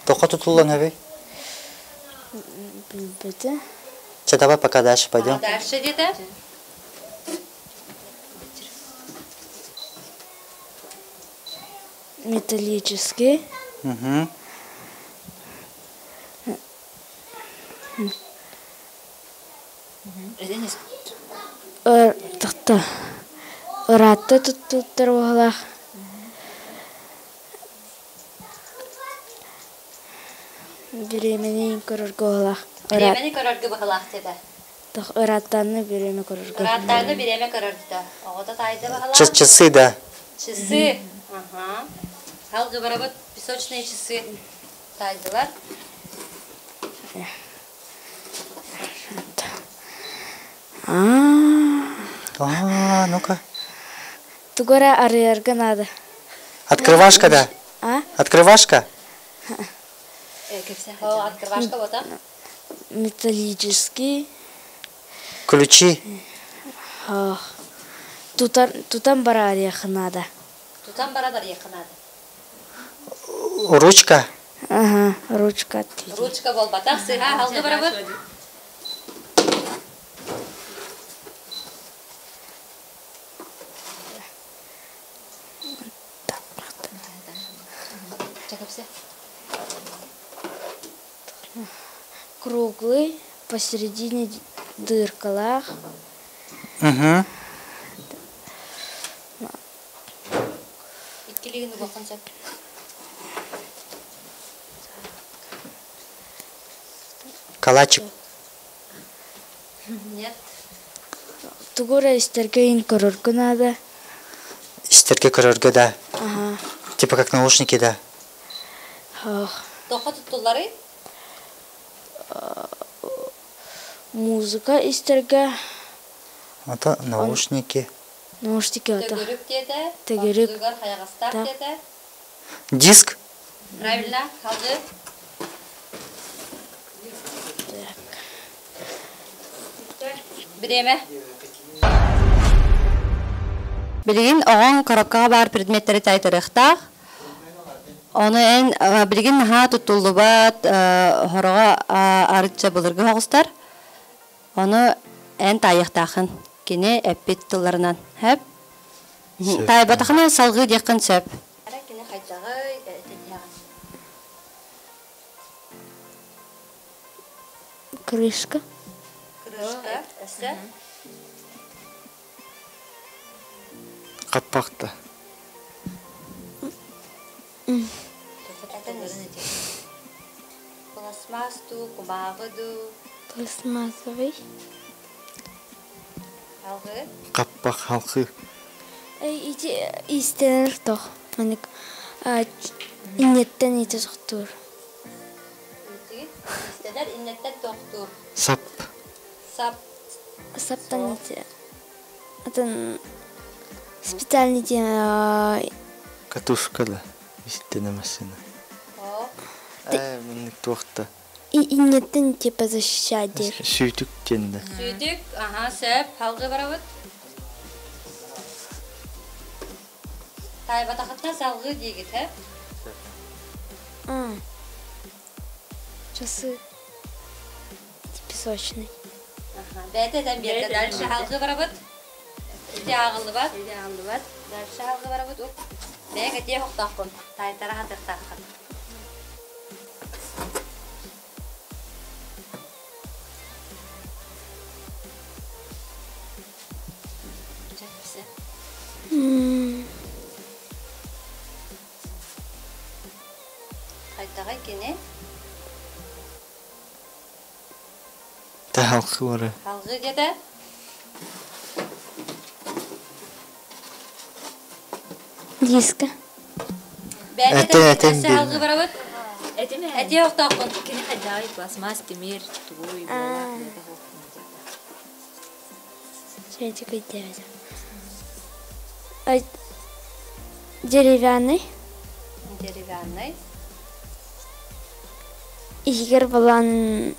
Тоххо тутуллан эбий? Билбэтэ. Че, давай пока дальше пойдем. Дальше где-то? Металлический. Угу. Тохто ыраатта туттуттар уоһалаах бириэмэни көрөргө уоһалаах Бириэмэни көрөргө быһылаах деді. Ырааттааны бириэмэ көрөргө. Ырааттааны бириэмэ көрөрдө. Оҕото таайда быһылаах. Часы да. Часы. Ага. Халгы барабыт песочные часы таайдылар. А, ну-ка. Тугу эрэ арыйарга наада. Открывашка, да? А? Открывашка? О, открывашка вот, а? Металлический. Ключи. Тутан, тутан бара арыйахха наада. Тутан баран арыйахха наада. Ручка. Ага, ручка. Ручка буолбатах, сыһа, алгы барабыт. Круглый, посередине дыркалаах. Угу. Иккилигин угуоххун сөп. Калачик. Нет. Тугу эрэ истэргэ иһин көрөргө наада. Истэргэ көрөргө да. Ага. Типа как наушники да. Тоққа туттуллары? Музыка истэргэ. Это наушники. Наушники это. Төгүрүк диэтэ. Төгүрүк. Ортотугар хайаҕастаах диэтэ. Диск. Правильно, халгы. Бириэмэ. Билигин оҕоҥ коробкаҕа баар предметтэри таайтарыахтаах. Ону эн билигин наһаа туттуллубат, хороҕо арычча былыргы оҕустар. Ону эн таайыахтааххын. Кини эппит тылларынан. Сөп? Таайбатахына салгыы диэххин сөп. Кини хайдаҕый этиһэҕин? Крышка. Крышка. Өссө? Хаппахта. Пластмасс дуу, кумааҕы дуу? Пластмассовый. Алгы? Хаппах халхы. Ити иистэнэр тох. Манык иннеттен ити тохтуур. Иистэнэр иннеттен тохтуур. Сап. Сап. Саптан ити. Атын специальный тема. Катушка да. Истэнэ машина. Э, маннык туохта. Иннеттен типа защищать диир. Сүүтүк диэн Сүүтүк, аха, сөп. Халгы барабыт. Таайбатахытта салгыы диигит, э? Часы песочный. Бэйэтэ этэн биэрдэ. Дальше халгы барабыт. Ити ааҕыллыбат. Ити ааҕыллыбат. Дальше халгы барабыт. Ук. Бэйэҥ этиэ хохтооххун. Таайтара хатыахтааххын. Хайдаҕай кини? Та халқы бары. Халгы диэтэ? Диска. Бэйэтэ Этэ өссө халгы барабыт. Этим Этиэ охтооххун. Кини хайдаҕай пластмасс, тимир, тугуй, Деревянный. Деревянный. Иһигэр балан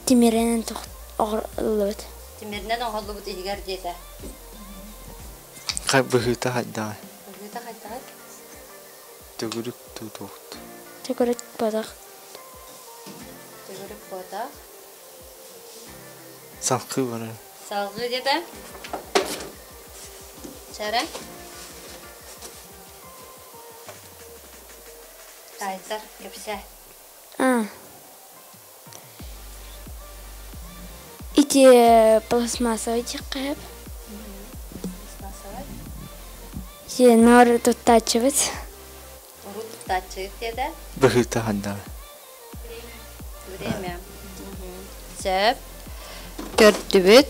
тимиринэн оҕоллубут. Тимиринэн оҕоллубут иһигэр диэтэ. Хай быһыыта хайдаҕай. Быһыыта хайдаҕай? Төгүрүк туутуохт. Төгүрүк бодох. Төгүрүк бодох. Салгыы бары. Салгыы диэтэ. Чара. Таайтар, кэпсээ. Ити пластмассовый диэххэ Пластмассовый. Ити ноор туттааччыбыт. Урут туттааччыгыт диэтэ. Быһыыта хайдаҕай. Время. Сөп. Көрдүбүт,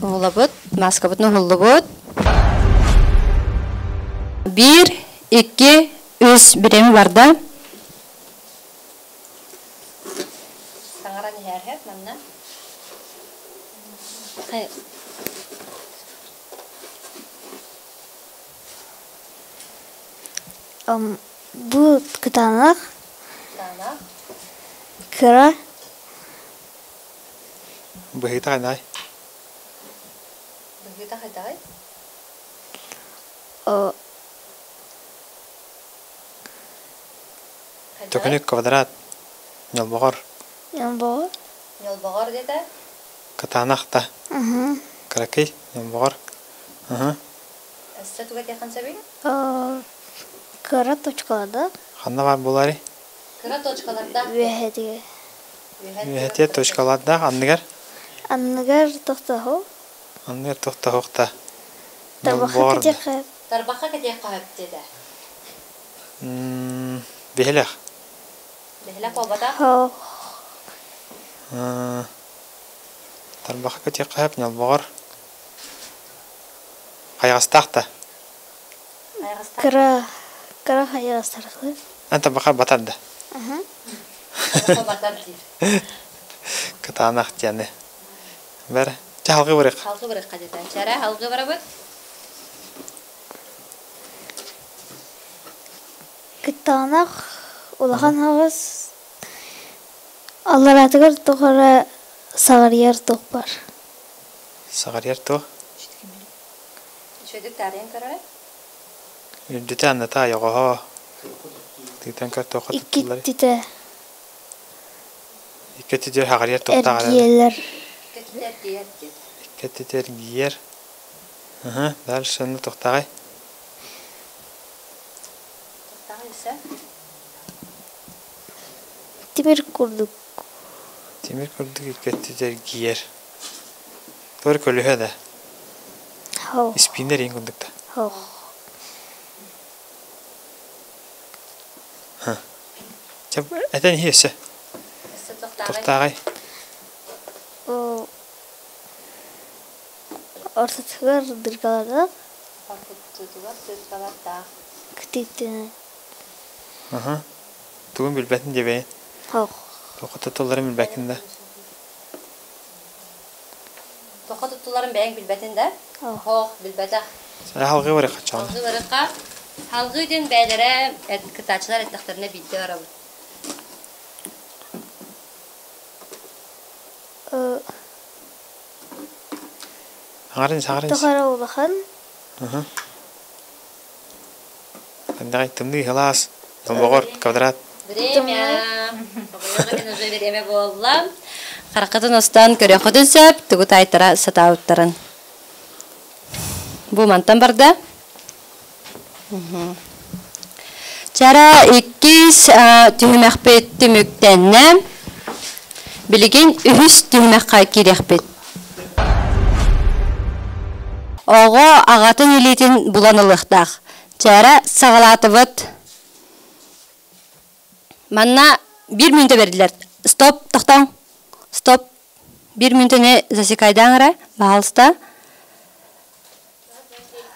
уһулабыт, маскабытын уһуллубут. Биир, икки, үс бириэмэ барда. Саҥаран иһэр манна. Бу кытаанах. Кытаанах. Кыра. Быһыыта хайдаҕай? Быһыыта хайдаҕай? Төкүнүк квадрат. Ньолбоҕор. Ньолбоҕор. Ньолбоҕор диэтэ? Кытаанах да. Кыракый ньолбоҕор. Өссө туга диэххин сөбүй? Кыра точкаларда. Ханна бар буоларый? Кыра точкаларда. Үөһэтигэр. Үөһэтигэр точкалардаах анныгар? Анныгар тохтоһу. Анныгар тохтоһуохта. Тарбахха кэтиэххэ. Тарбахха кэтиэххэ сөп диэтэ. Биһилэх. Биһилэх буолбатах? Тарбахха кэтиэххэ сөп ньолбоҕор. Хайаҕастаах да? Кыра кыра хайаҕастарахлы. Эн тарбахар батар да? Тарбахха батар диир. Кытаанах диэни. Бэр, чэ халгы барык. Халгы барыкка диэтэ. Чэрэ халгы барабыт. Кытаанах улахан хаҕыс аллараатыгар туох эрэ саҕарыйар туох бар. Саҕарыйар туох? Үчүгэйдик таарыйан көрөрө. Үрдүтэ анныта ойоҕоһо. Тыытан көр туохха туттуллар. Иккититэ Икки өттүтүгэр хаҕарыйар туохтаах эрэ. эргийэллэр. Икки өттүтэ эргийэр диэн. Икки өттүтэ эргийэр. Аһа, дальше онно туохтааҕый? Туохтааҕый өссө? Тимир курдук. Тимир курдук икки өттүтэ эргийэр. Туор көлүһэ да. Хоох. Испииннэр иин курдук да. Хоох. Чэ, этэн иһи өссө. Өссө туохтааҕый? Туохтааҕый? Ортотугар дыргаланар. Ортотугар дыргалардаах. Кытыытынан. Аха. Тугун билбэтин диэбэйин. Хоох. Туохха туттулларын билбэккин да. Туохха туттулларын бэйэҥ билбэтин да? Хоох, билбэтэх. Салгыы барыахха чаҕына. Салгыы барыахха. Салгыы диэн бэйэлэрэ кытааччылар эттэхтэринэ биирдэ барабыт. Аҥарын саҥарын. Тоҕо улахан. Хандаҕай тымныы сылаас. Тобоҕор квадрат. Время. Уже время буолла. Хараххытын устан көрүөххүтүн сөп, тугу таайтара сатаабыттарын. Бу мантан барда. Чара иккис түһүмэхпит түмүктэннэ. Билигин үһүс түһүмэххэ киириэхпит. Оҕо аҕатын илиитин булан ылыахтаах. Чара саҕалаатыбыт. Манна биир мүнүүтэ бэрдилэр. Стоп, тохтооҥ. Стоп. Биир мүнүүтэни засекайдаан эрэ, пожалуйста.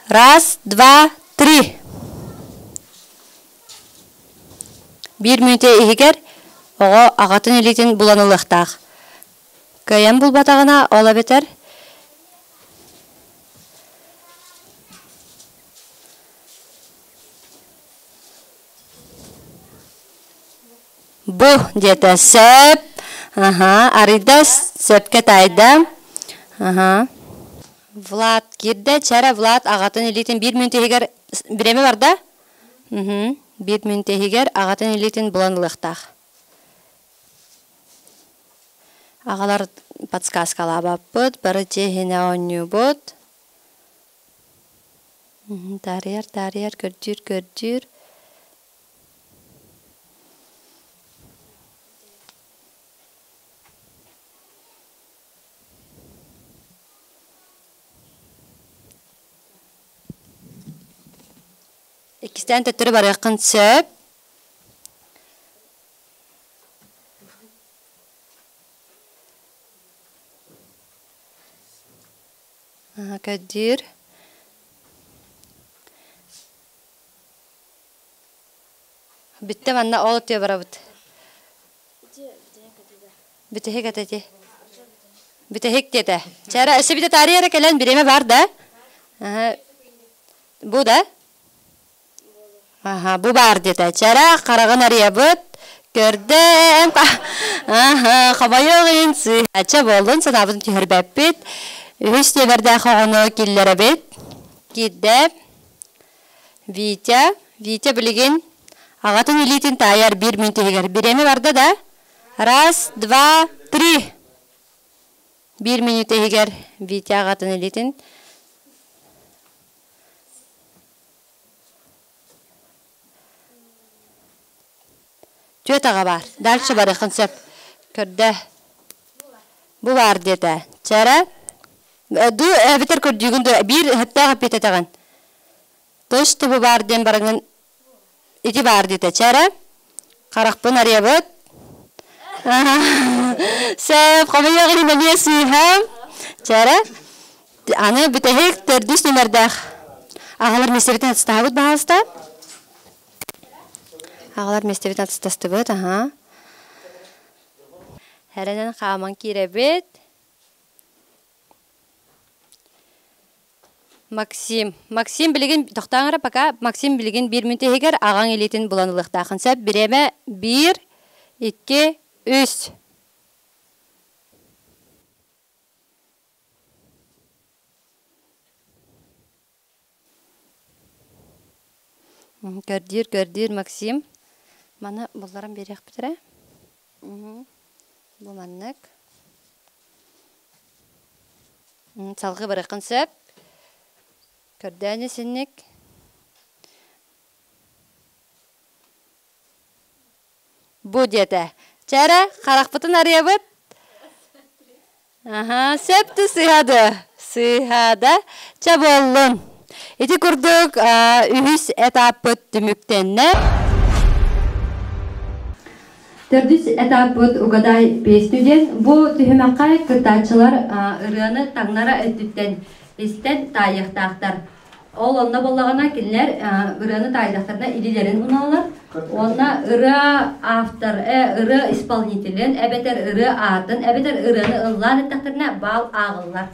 Раз, два, три. Биир мүнүүтэ иһигэр оҕо аҕатын илиитин булан ылыахтаах. Кыайан булбатаҕына, ол эбэтэр Бу диэтэ сөп. Аһа, арыйда сөпкө таайда. Аһа. Влад киирдэ. Чэрэ Влад аҕатын илиитин биир мүнүүтэ иһигэр бириэмэ барда. Мм. Биир мүнүүтэ иһигэр аҕатын илиитин булан ылыахтаах. Аҕалар подсказкалаабаппыт, бары дьиэ иһинэ оонньуубут. Таарыйар, таарыйар, көрдүүр, көрдүүр. Иккистээн төттөрү барыаххын сөп. Көрдүүр. Бүттэ манна ол өттүө барабыт. Бүтэһик этэ ити. Бүтэһик диэтэ. Чара өссө бүтэ таарыйа эрэ кэлэн бириэмэ бар да? Бу да? Аха, бу баар диэтэ. Чара хараҕын арыйабыт. Көрдөм. Аха, хомойуох иһин сыыһачча буоллун, санаабытын түһэрбэппит. Үһүс нүөмэрдээх оҕону киллэрэбит. Киирдэ. Витя, Витя билигин аҕатын илиитин таайар биир мүнүүтэ иһигэр. Бириэмэ барда да? Раз, два, три. Биир мүнүүтэ иһигэр Витя аҕатын илиитин Түөрт аҕа баар. Дальше барыаххын сөп. Көрдө. Бу баар диэтэ. Чэрэ. Ду эбэтэр көрдүүгүн дуо? Биир өһөттөөх эппиэт этэҕин. То есть бу баар диэн бараҥын ити баар диэтэ. Чэрэ. Харахпын арыйабыт. Сөп, хомуйуох иһин эмиэ сыыһа. Чэрэ. Аны бүтэһик төрдүс нүмердээх аҕалар миэстэбитин атыстаабыт баһаалыста. Аҕалар миэстэбитин атыстастыбыт, аһаа. Эрэнэн хааман киирэбит. Максим. Максим билигин тохтооҥ эрэ пока. Максим билигин биир мүнүүтэ иһигэр аҕаҥ илиитин булан ылыахтааххын сөп. Бириэмэ биир, икки, үс. Көрдүүр, көрдүүр Максим. Маны булларан биэриэхпит эрэ. Бу маннык. Салгыы барыаххын сөп. Көрдөөн исинник. Бу диэтэ. Чэ эрэ, харахпытын арыйабыт. Аха, сөп да сыыһа да. Сыыһа да. Чэ буоллун. Ити курдук үһүс этаппыт түмүктэннэ. Төрдүс этаппыт «Угадай песню» диэн. Бу түһүмэххэ кыттааччылар ырыаны таҥнара өттүттэн истэн таайыахтаахтар. Ол онно буоллаҕына кинилэр ырыаны таайдахтарына илиилэрин уналлар уонна ырыа автор, ырыа исполнителин эбэтэр ырыа аатын эбэтэр ырыаны ыллаан эттэхтэринэ баал ааҕыллар.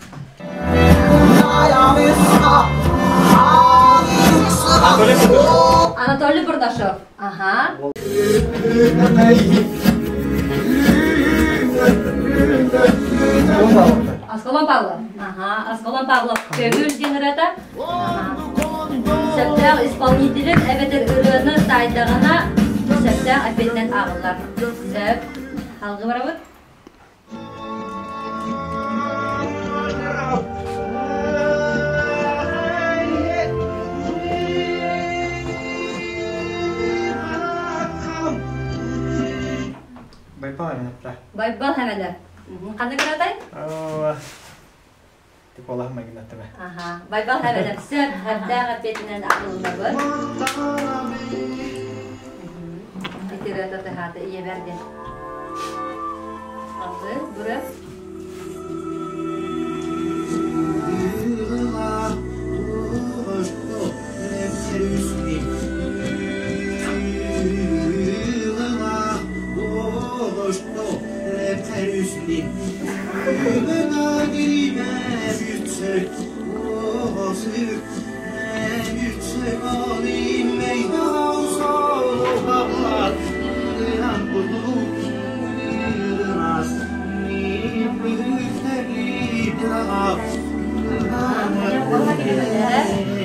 Анатолий Бурнашов. Ага. Аскалон Павлов. Ага, Аскалон Павлов көҥүл диэн ырыата. Сөптөөх исполнителин эбэтэр ырыаны таайдаҕына сөптөөх эппиэтинэн ааҕыллар. Сөп. Алгы барабыт. Байбал Эмэнэптэ. Байбал Эмэнэп. Ханнык ыратай? Тиколаһым майгынаттыма. Аха. Байбал Эмэнэп сөп хэптээх эппиэтинэн аҕыллабыт. Ити ырыата тыһаата ийэбэр диэн. Алгы, быры.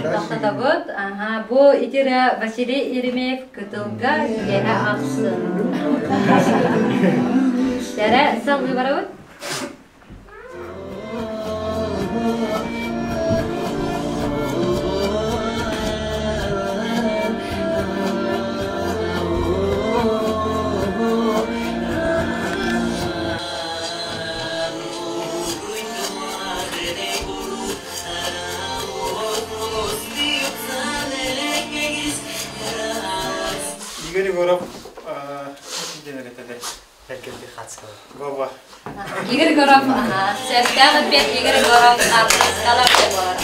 Тохтотобут. Аха, бу итирэ Василий Еремеев кытылга киэһэ ахсын. Тэрэ салгыы барабыт. Игорь Егоров Вова. Игорь Егоров, ага. Сөптөөх эппиэт Игорь Егоров артыскалар буолар.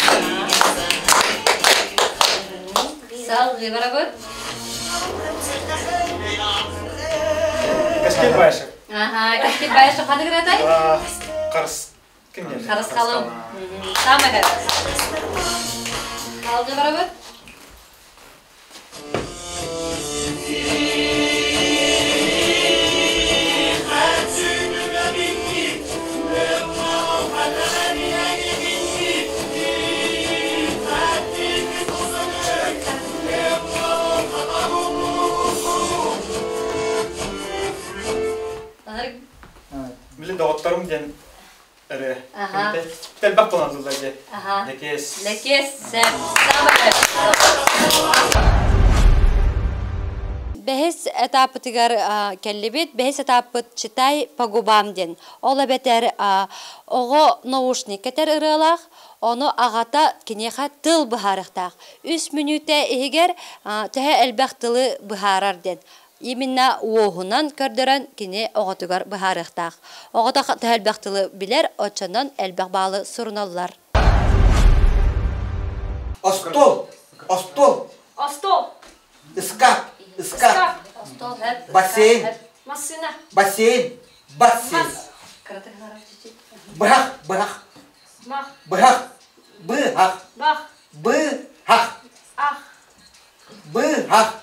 Салгыы барабыт. Каскил Баишев. Ага, Каскил Баишев ханнык ырыатай? Карс Ким диэн? Харысхалым. Саамай бэрт. Салгыы барабыт. Билин доҕотторум диэн ырыа. Элбэх буолан дьэ. Лэкиэс. Лэкиэс сэп. Бэһис этапытыгар кэллибит. Бэһис этаппыт «Читай по губам» диэн. Ол эбэтэр оҕо наушник кэтэр ырыалаах, ону аҕата киниэхэ тыл быһаарыахтаах. Үс мүнүүтэ иһигэр төһө элбэх тылы быһаарар диэн. Именно уоһунан көрдөрөн кини оҕотугар быһаарыахтаах. Оҕото төһө элбэх тылы билэр, оччонон элбэх баалы суруналлар. Остуол! Остуол! Остуол! Ыскаап! Ыскаап! Бассейн! Массыына! Бассейн! Бассейн! Быһах! Быһах! Мах! Быһах! Быһах! Бах! Быһах! Ах! Быһах!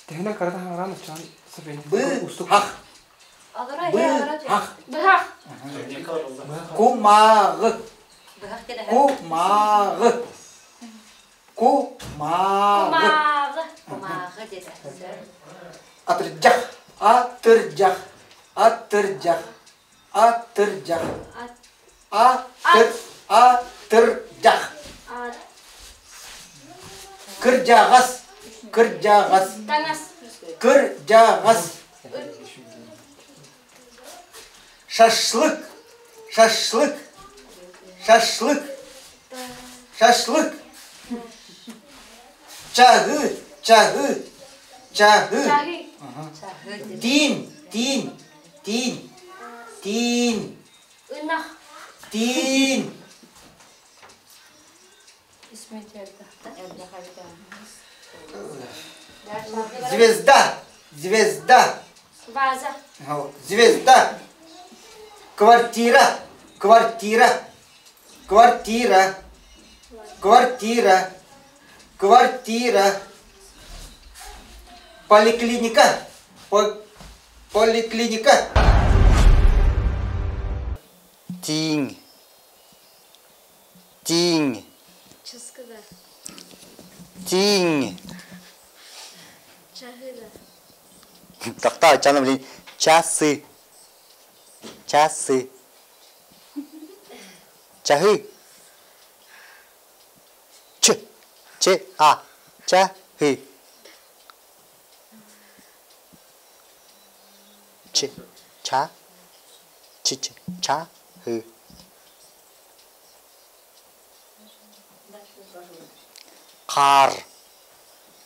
Тэһинэ карата хаҥараан оччоон Быһах. Быһах. Быһах. Кумааҕы. Кумааҕы. Кумааҕы. Кумааҕы. Кумааҕы диэтэ. Атырдьах. Атырдьах. Атырдьах. Атырдьах. Атыр. Атырдьах. Кырдьаҕас. Кырдьаҕас. Кырдьаҕас. Шашлык. Шашлык. Шашлык. Шашлык. Чаһы. Чаһы. Чаһы. Тиин. Тиин. Тиин. Тиин. Тиин. Звезда. Звезда. Ваза. Звезда. Квартира. Квартира. Квартира. Квартира. Квартира. Поликлиника. Поликлиника. Тииҥ. Тииҥ. Часкыда. Тииҥ. Чаһыда. Тохтоо, чаны блин. Часы. Часы. Чаһы. Ч. Ч. А. Чаһы. Ч. Ча. Ч. Ч. Ча. Һы. Хаар.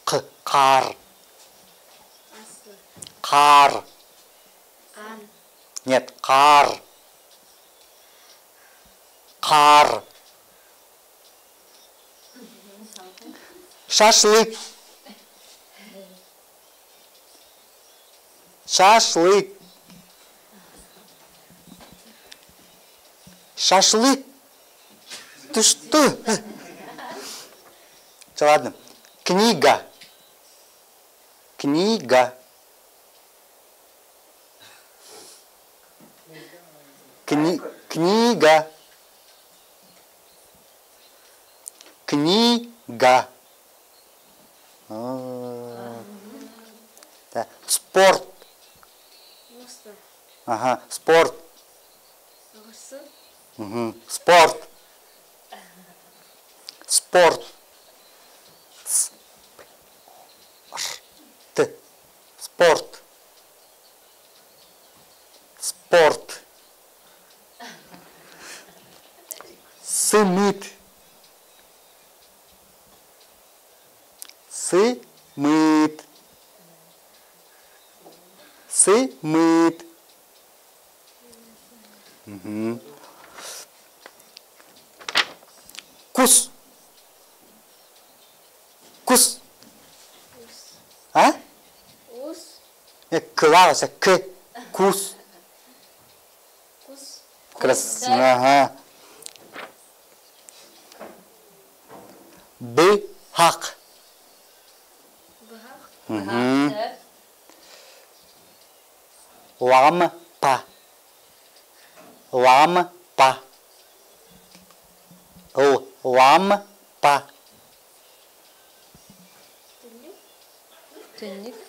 К. Хаар. Хаар. Нет, хаар. Хаар. Шашлык. Шашлык. Шашлык. Ты что? Все, ладно. Книга. Книга. Кни книга. Книга. Да. Спорт. Ага, спорт. Угу. Спорт. Спорт. С. Р. Т. Спорт. Спорт. Сымыт. Сымыт. Сымыт. Угу. Кус. Кус. А? Ус. Кылааса к. Кус. Кус. Крас. Ага. Быһах. Быһах. Лампа. Лампа. Л. Лампа.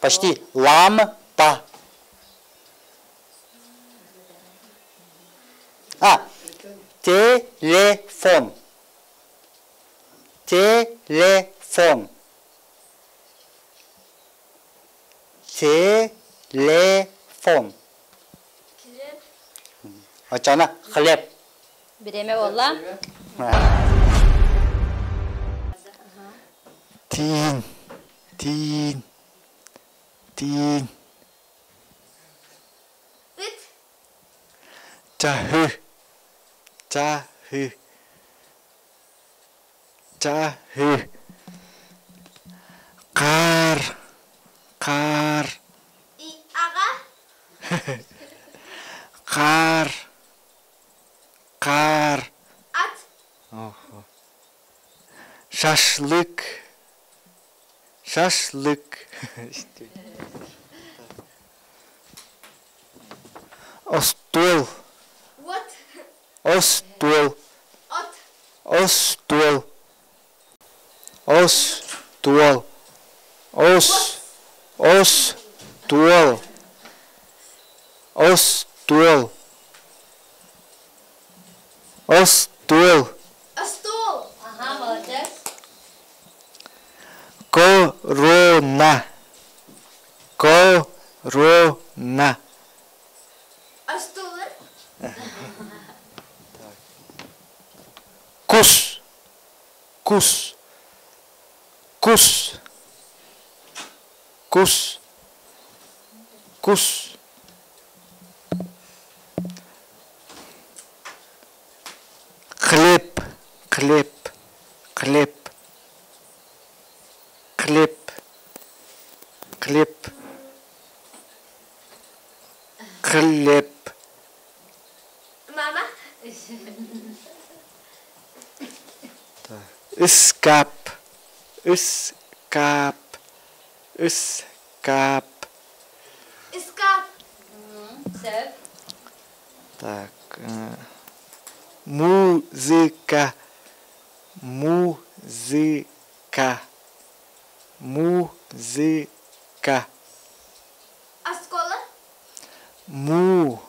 Почти. Лампа. А. Телефон. Телефон. Телефон. Оччоҕуна хлеб. Бириэмэ буолла. Тииҥ, тииҥ, тииҥ. Ыт. Чаһы, чаһы, чаһы. Хаар, хаар. И аҕа. Хаар, хаар. Ат. Шашлык, шашлык. Остуол. Вот. Остуол. От. Остуол. Остуол. Ос. Ос. Туол. Остуол. Остуол. Остуол. Ага, молодец. Корона. Корона. Остуол. Кус. Кус. Кус. Кус. Кус. Хлеб. Хлеб. Хлеб. Хлеб. Хлеб. Хлеб. Мама. Ыскаап. Ыскаап. Ыскаап. Ыскаап. Сөп. Так. Музыка. Музыка. Музыка. Оскуола. Музыка.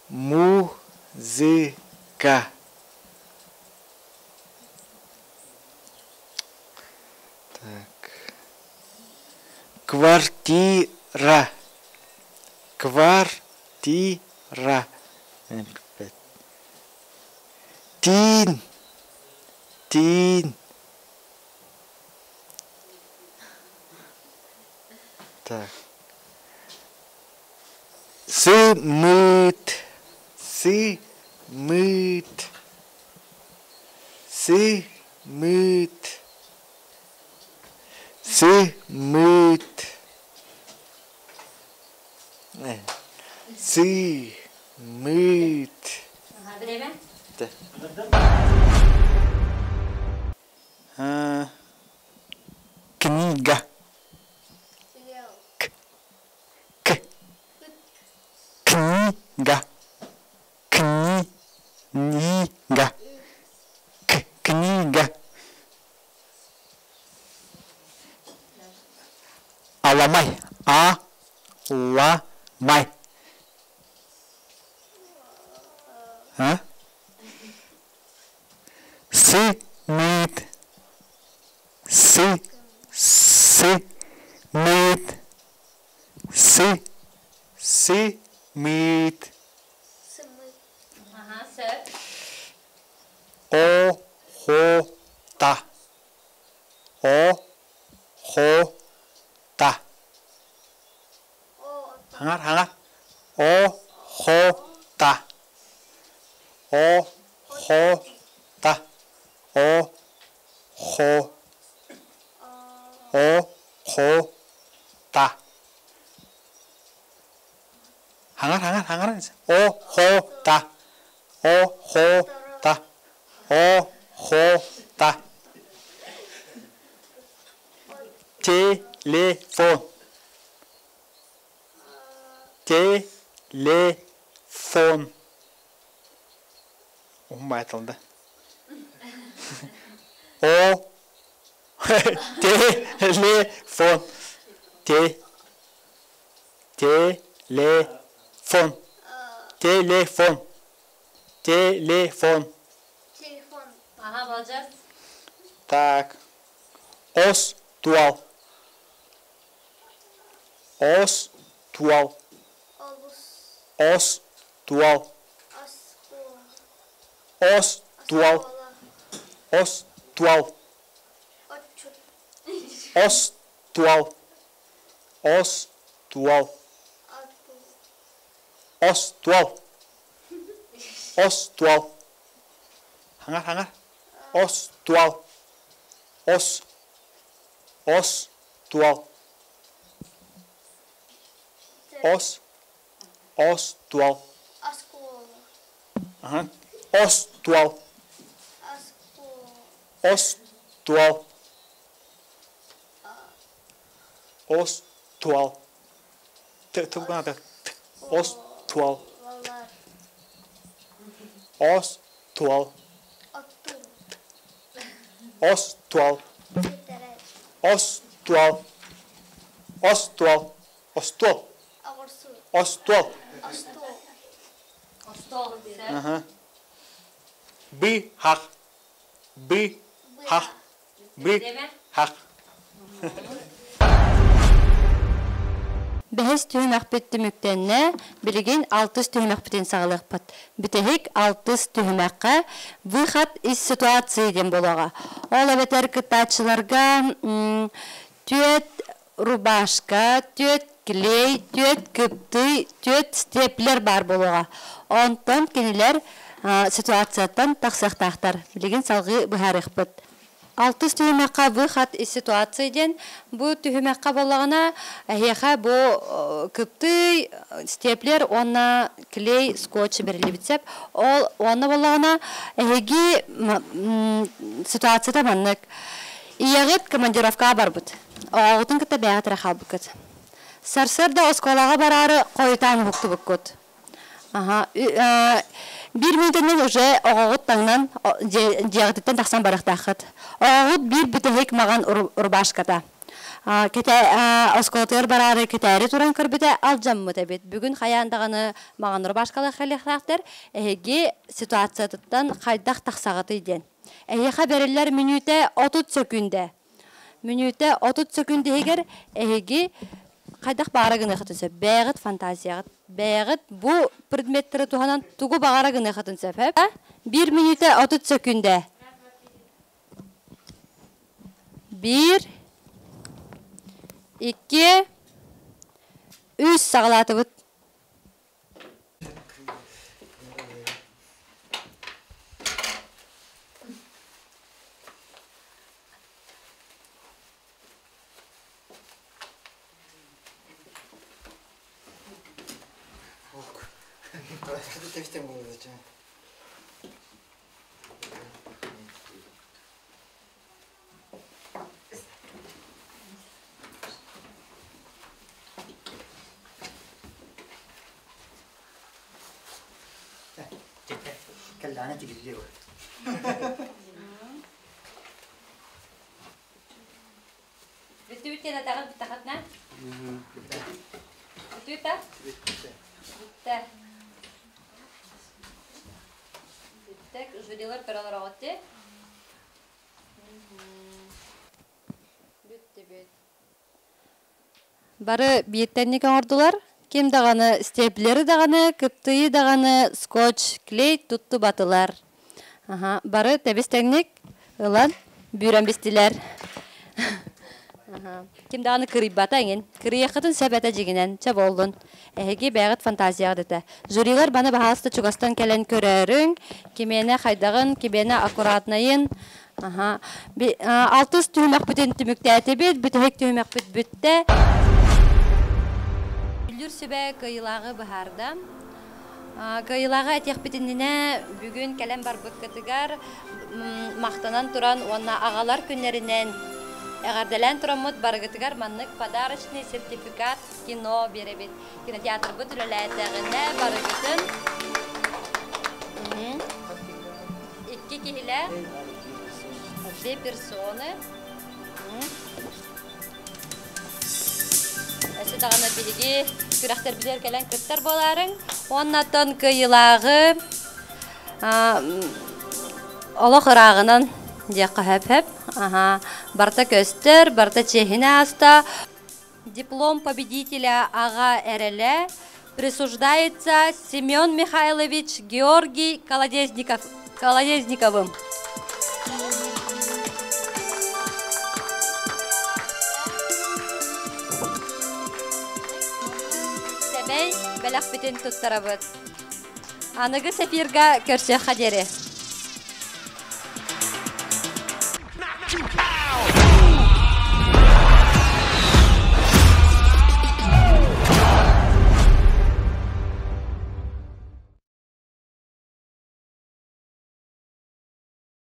Музыка. Так. Квартира. Квартира. Тиин. Тиин. Так. Сымыт. Сымыт. Сымыт. Сымыт. Сымыт. Ага, время. Книга. К. К. Книга. Книга. К. Книга. Аламай. А. Ла. Май. А? Сы. Мыт. Сы. Сы. Мыт. Сы. Сы. Мыт. Ага, сөп. О. Хо. Та. О. Хо. Та. Хаҥар, хаҥар. О. Хо. Та. О. Хо. Та. О. Хо. О. Хо. Та. Хаҥар, хаҥар, хаҥар. О. Хо. Та. О. Хо. Та. О. Хо. Та. Телефон. Телефон. Умбайтылды. О. Телефон. Те. Телефон. Телефон. Телефон. Телефон. Ага, молодец. Так. Остуол. Остуол. Остуол. Остуол. Остуол. Остуол. Остуол. Остуол. Остуол. Хаҥар, хаҥар. Остуол. Ос. Остуол. Ос. Остуол. Ага. Остуол. Остуол. Остуол. Т, т, надо. Остуол. Остуол. Остуол. Остуол. Остуол. Остуол. Остуол. Остуол. Ага. Быһах. Быһах. Быһах. Бэһис түһүмэхпит түмүктэннэ, билигин алтыс түһүмэхпитин саҕалыахпыт. Бүтэһик алтыс түһүмэххэ «Выход из ситуации» диэн буолуоҕа. Ол эбэтэр кыттааччыларга түөрт рубашка, түөрт клей, түөрт кыптый, түөрт степлер баар буолуоҕа. Онтон кинилэр ситуацияттан тахсыахтаахтар. Билигин салҕыы быһаарыахпыт. Алтыс түһүмэххэ выход из ситуации диэн бу түһүмэххэ буоллаҕына эһиэхэ бу кыптый, степлер уонна клей, скотч бэриллибит сөп. Ол уонна буоллаҕына эһиги ситуацията маннык. Ийэҕит командировкаҕа барбыт. Оҕоҕутун кытта бэйэҕит эрэ хаалбыккыт. Сарсыарда оскуолаҕа бараары хойутаан уһуктубуккут. Аха, биир мүнүүтэнэн уже оҕоҕут таҥнан дьиэҕититтэн тахсан барыахтааххыт. Оҕоҕут биир бүтэһик маҕан рубашката. Кэтэ оскуолатыгар бараары кэтээри туран көрбүтэ алдьаммыт эбит. Бүгүн хайаан даҕаны маҕан рубашкалаах кэлиэхтээхтэр. Эһиги ситуациятыттан хайдах тахсаҕытый диэн. Эһиэхэ бэриллэр мүнүүтэ 30 сөкүүндэ. Мүнүүтэ 30 сөкүүндэ иһигэр эһиги хайдах баара гыныаххытын сөп. Бэйэҕит фантазияҕыт. Бэйэҕит бу предметтэри туһанан тугу баҕара гыныаххытын сөп. Биир мүнүүтэ 30 сөкүүндэ. Биир, икки, үс саҕалаатыбыт. Кэллэҕинэ тигиллиэ Бүттүбүт диэн атаҕын бүттэххитинэ? Бүтүбүт да? Бүттэ. Бүттэ. Жюрилар көрө олороҕут дии. Бүттүбүт. Бары бииртэнник оҥордулар. Ким даҕаны степлеры даҕаны, кыптыйы даҕаны скотч, клей туттубатылар. Аха, бары тэбис-тэҥник ылан бүүрэн бистилэр. Аха. Ким даҕаны кырыйбата эҥин. Кырыйыаххытын сөп этэ дьиҥинэн. Чэ буоллун. Эһиги бэйэҕит фантазияҕыт этэ. Жюрилар баны баһаалыста чугастан кэлэн көрөөрүҥ. Кимиэнэ хайдаҕын, кимиэнэ аккуратнайын. Аха. Алтыс түһүмэхпитин түмүктээтибит. Бүтэһик түһүмэхпит бүттэ. Дьүүллүүр сүбэ кыайыылааҕы быһаарда. Кыайыылааҕы этиэхпит иннинэ бүгүн кэлэн барбыккытыгар махтанан туран уонна аҕалар күннэринэн эҕэрдэлээн тураммыт барыгытыгар маннык подарочный сертификат кино биэрэбит. Кинотеатрбыт үлэлээтэҕинэ барыгытын икки киһилээх две персоны Өссө даҕаны биһиги күрэхтэрбитигэр кэлэн кыттар буолаарыҥ. Уонна оттон кыайыылааҕы олох ырааҕынан диэххэ сөп-сөп. Аха, барыта көстөр, барыта чиэһинэ ааста. Диплом победителя аҕа эрэлэ присуждается Семен Михайлович Георгий Колодезников, Колодезниковым. Сэмэй бэлэхпитин туттарабыт. Аныгы эфирга көрсүөххэ диэри.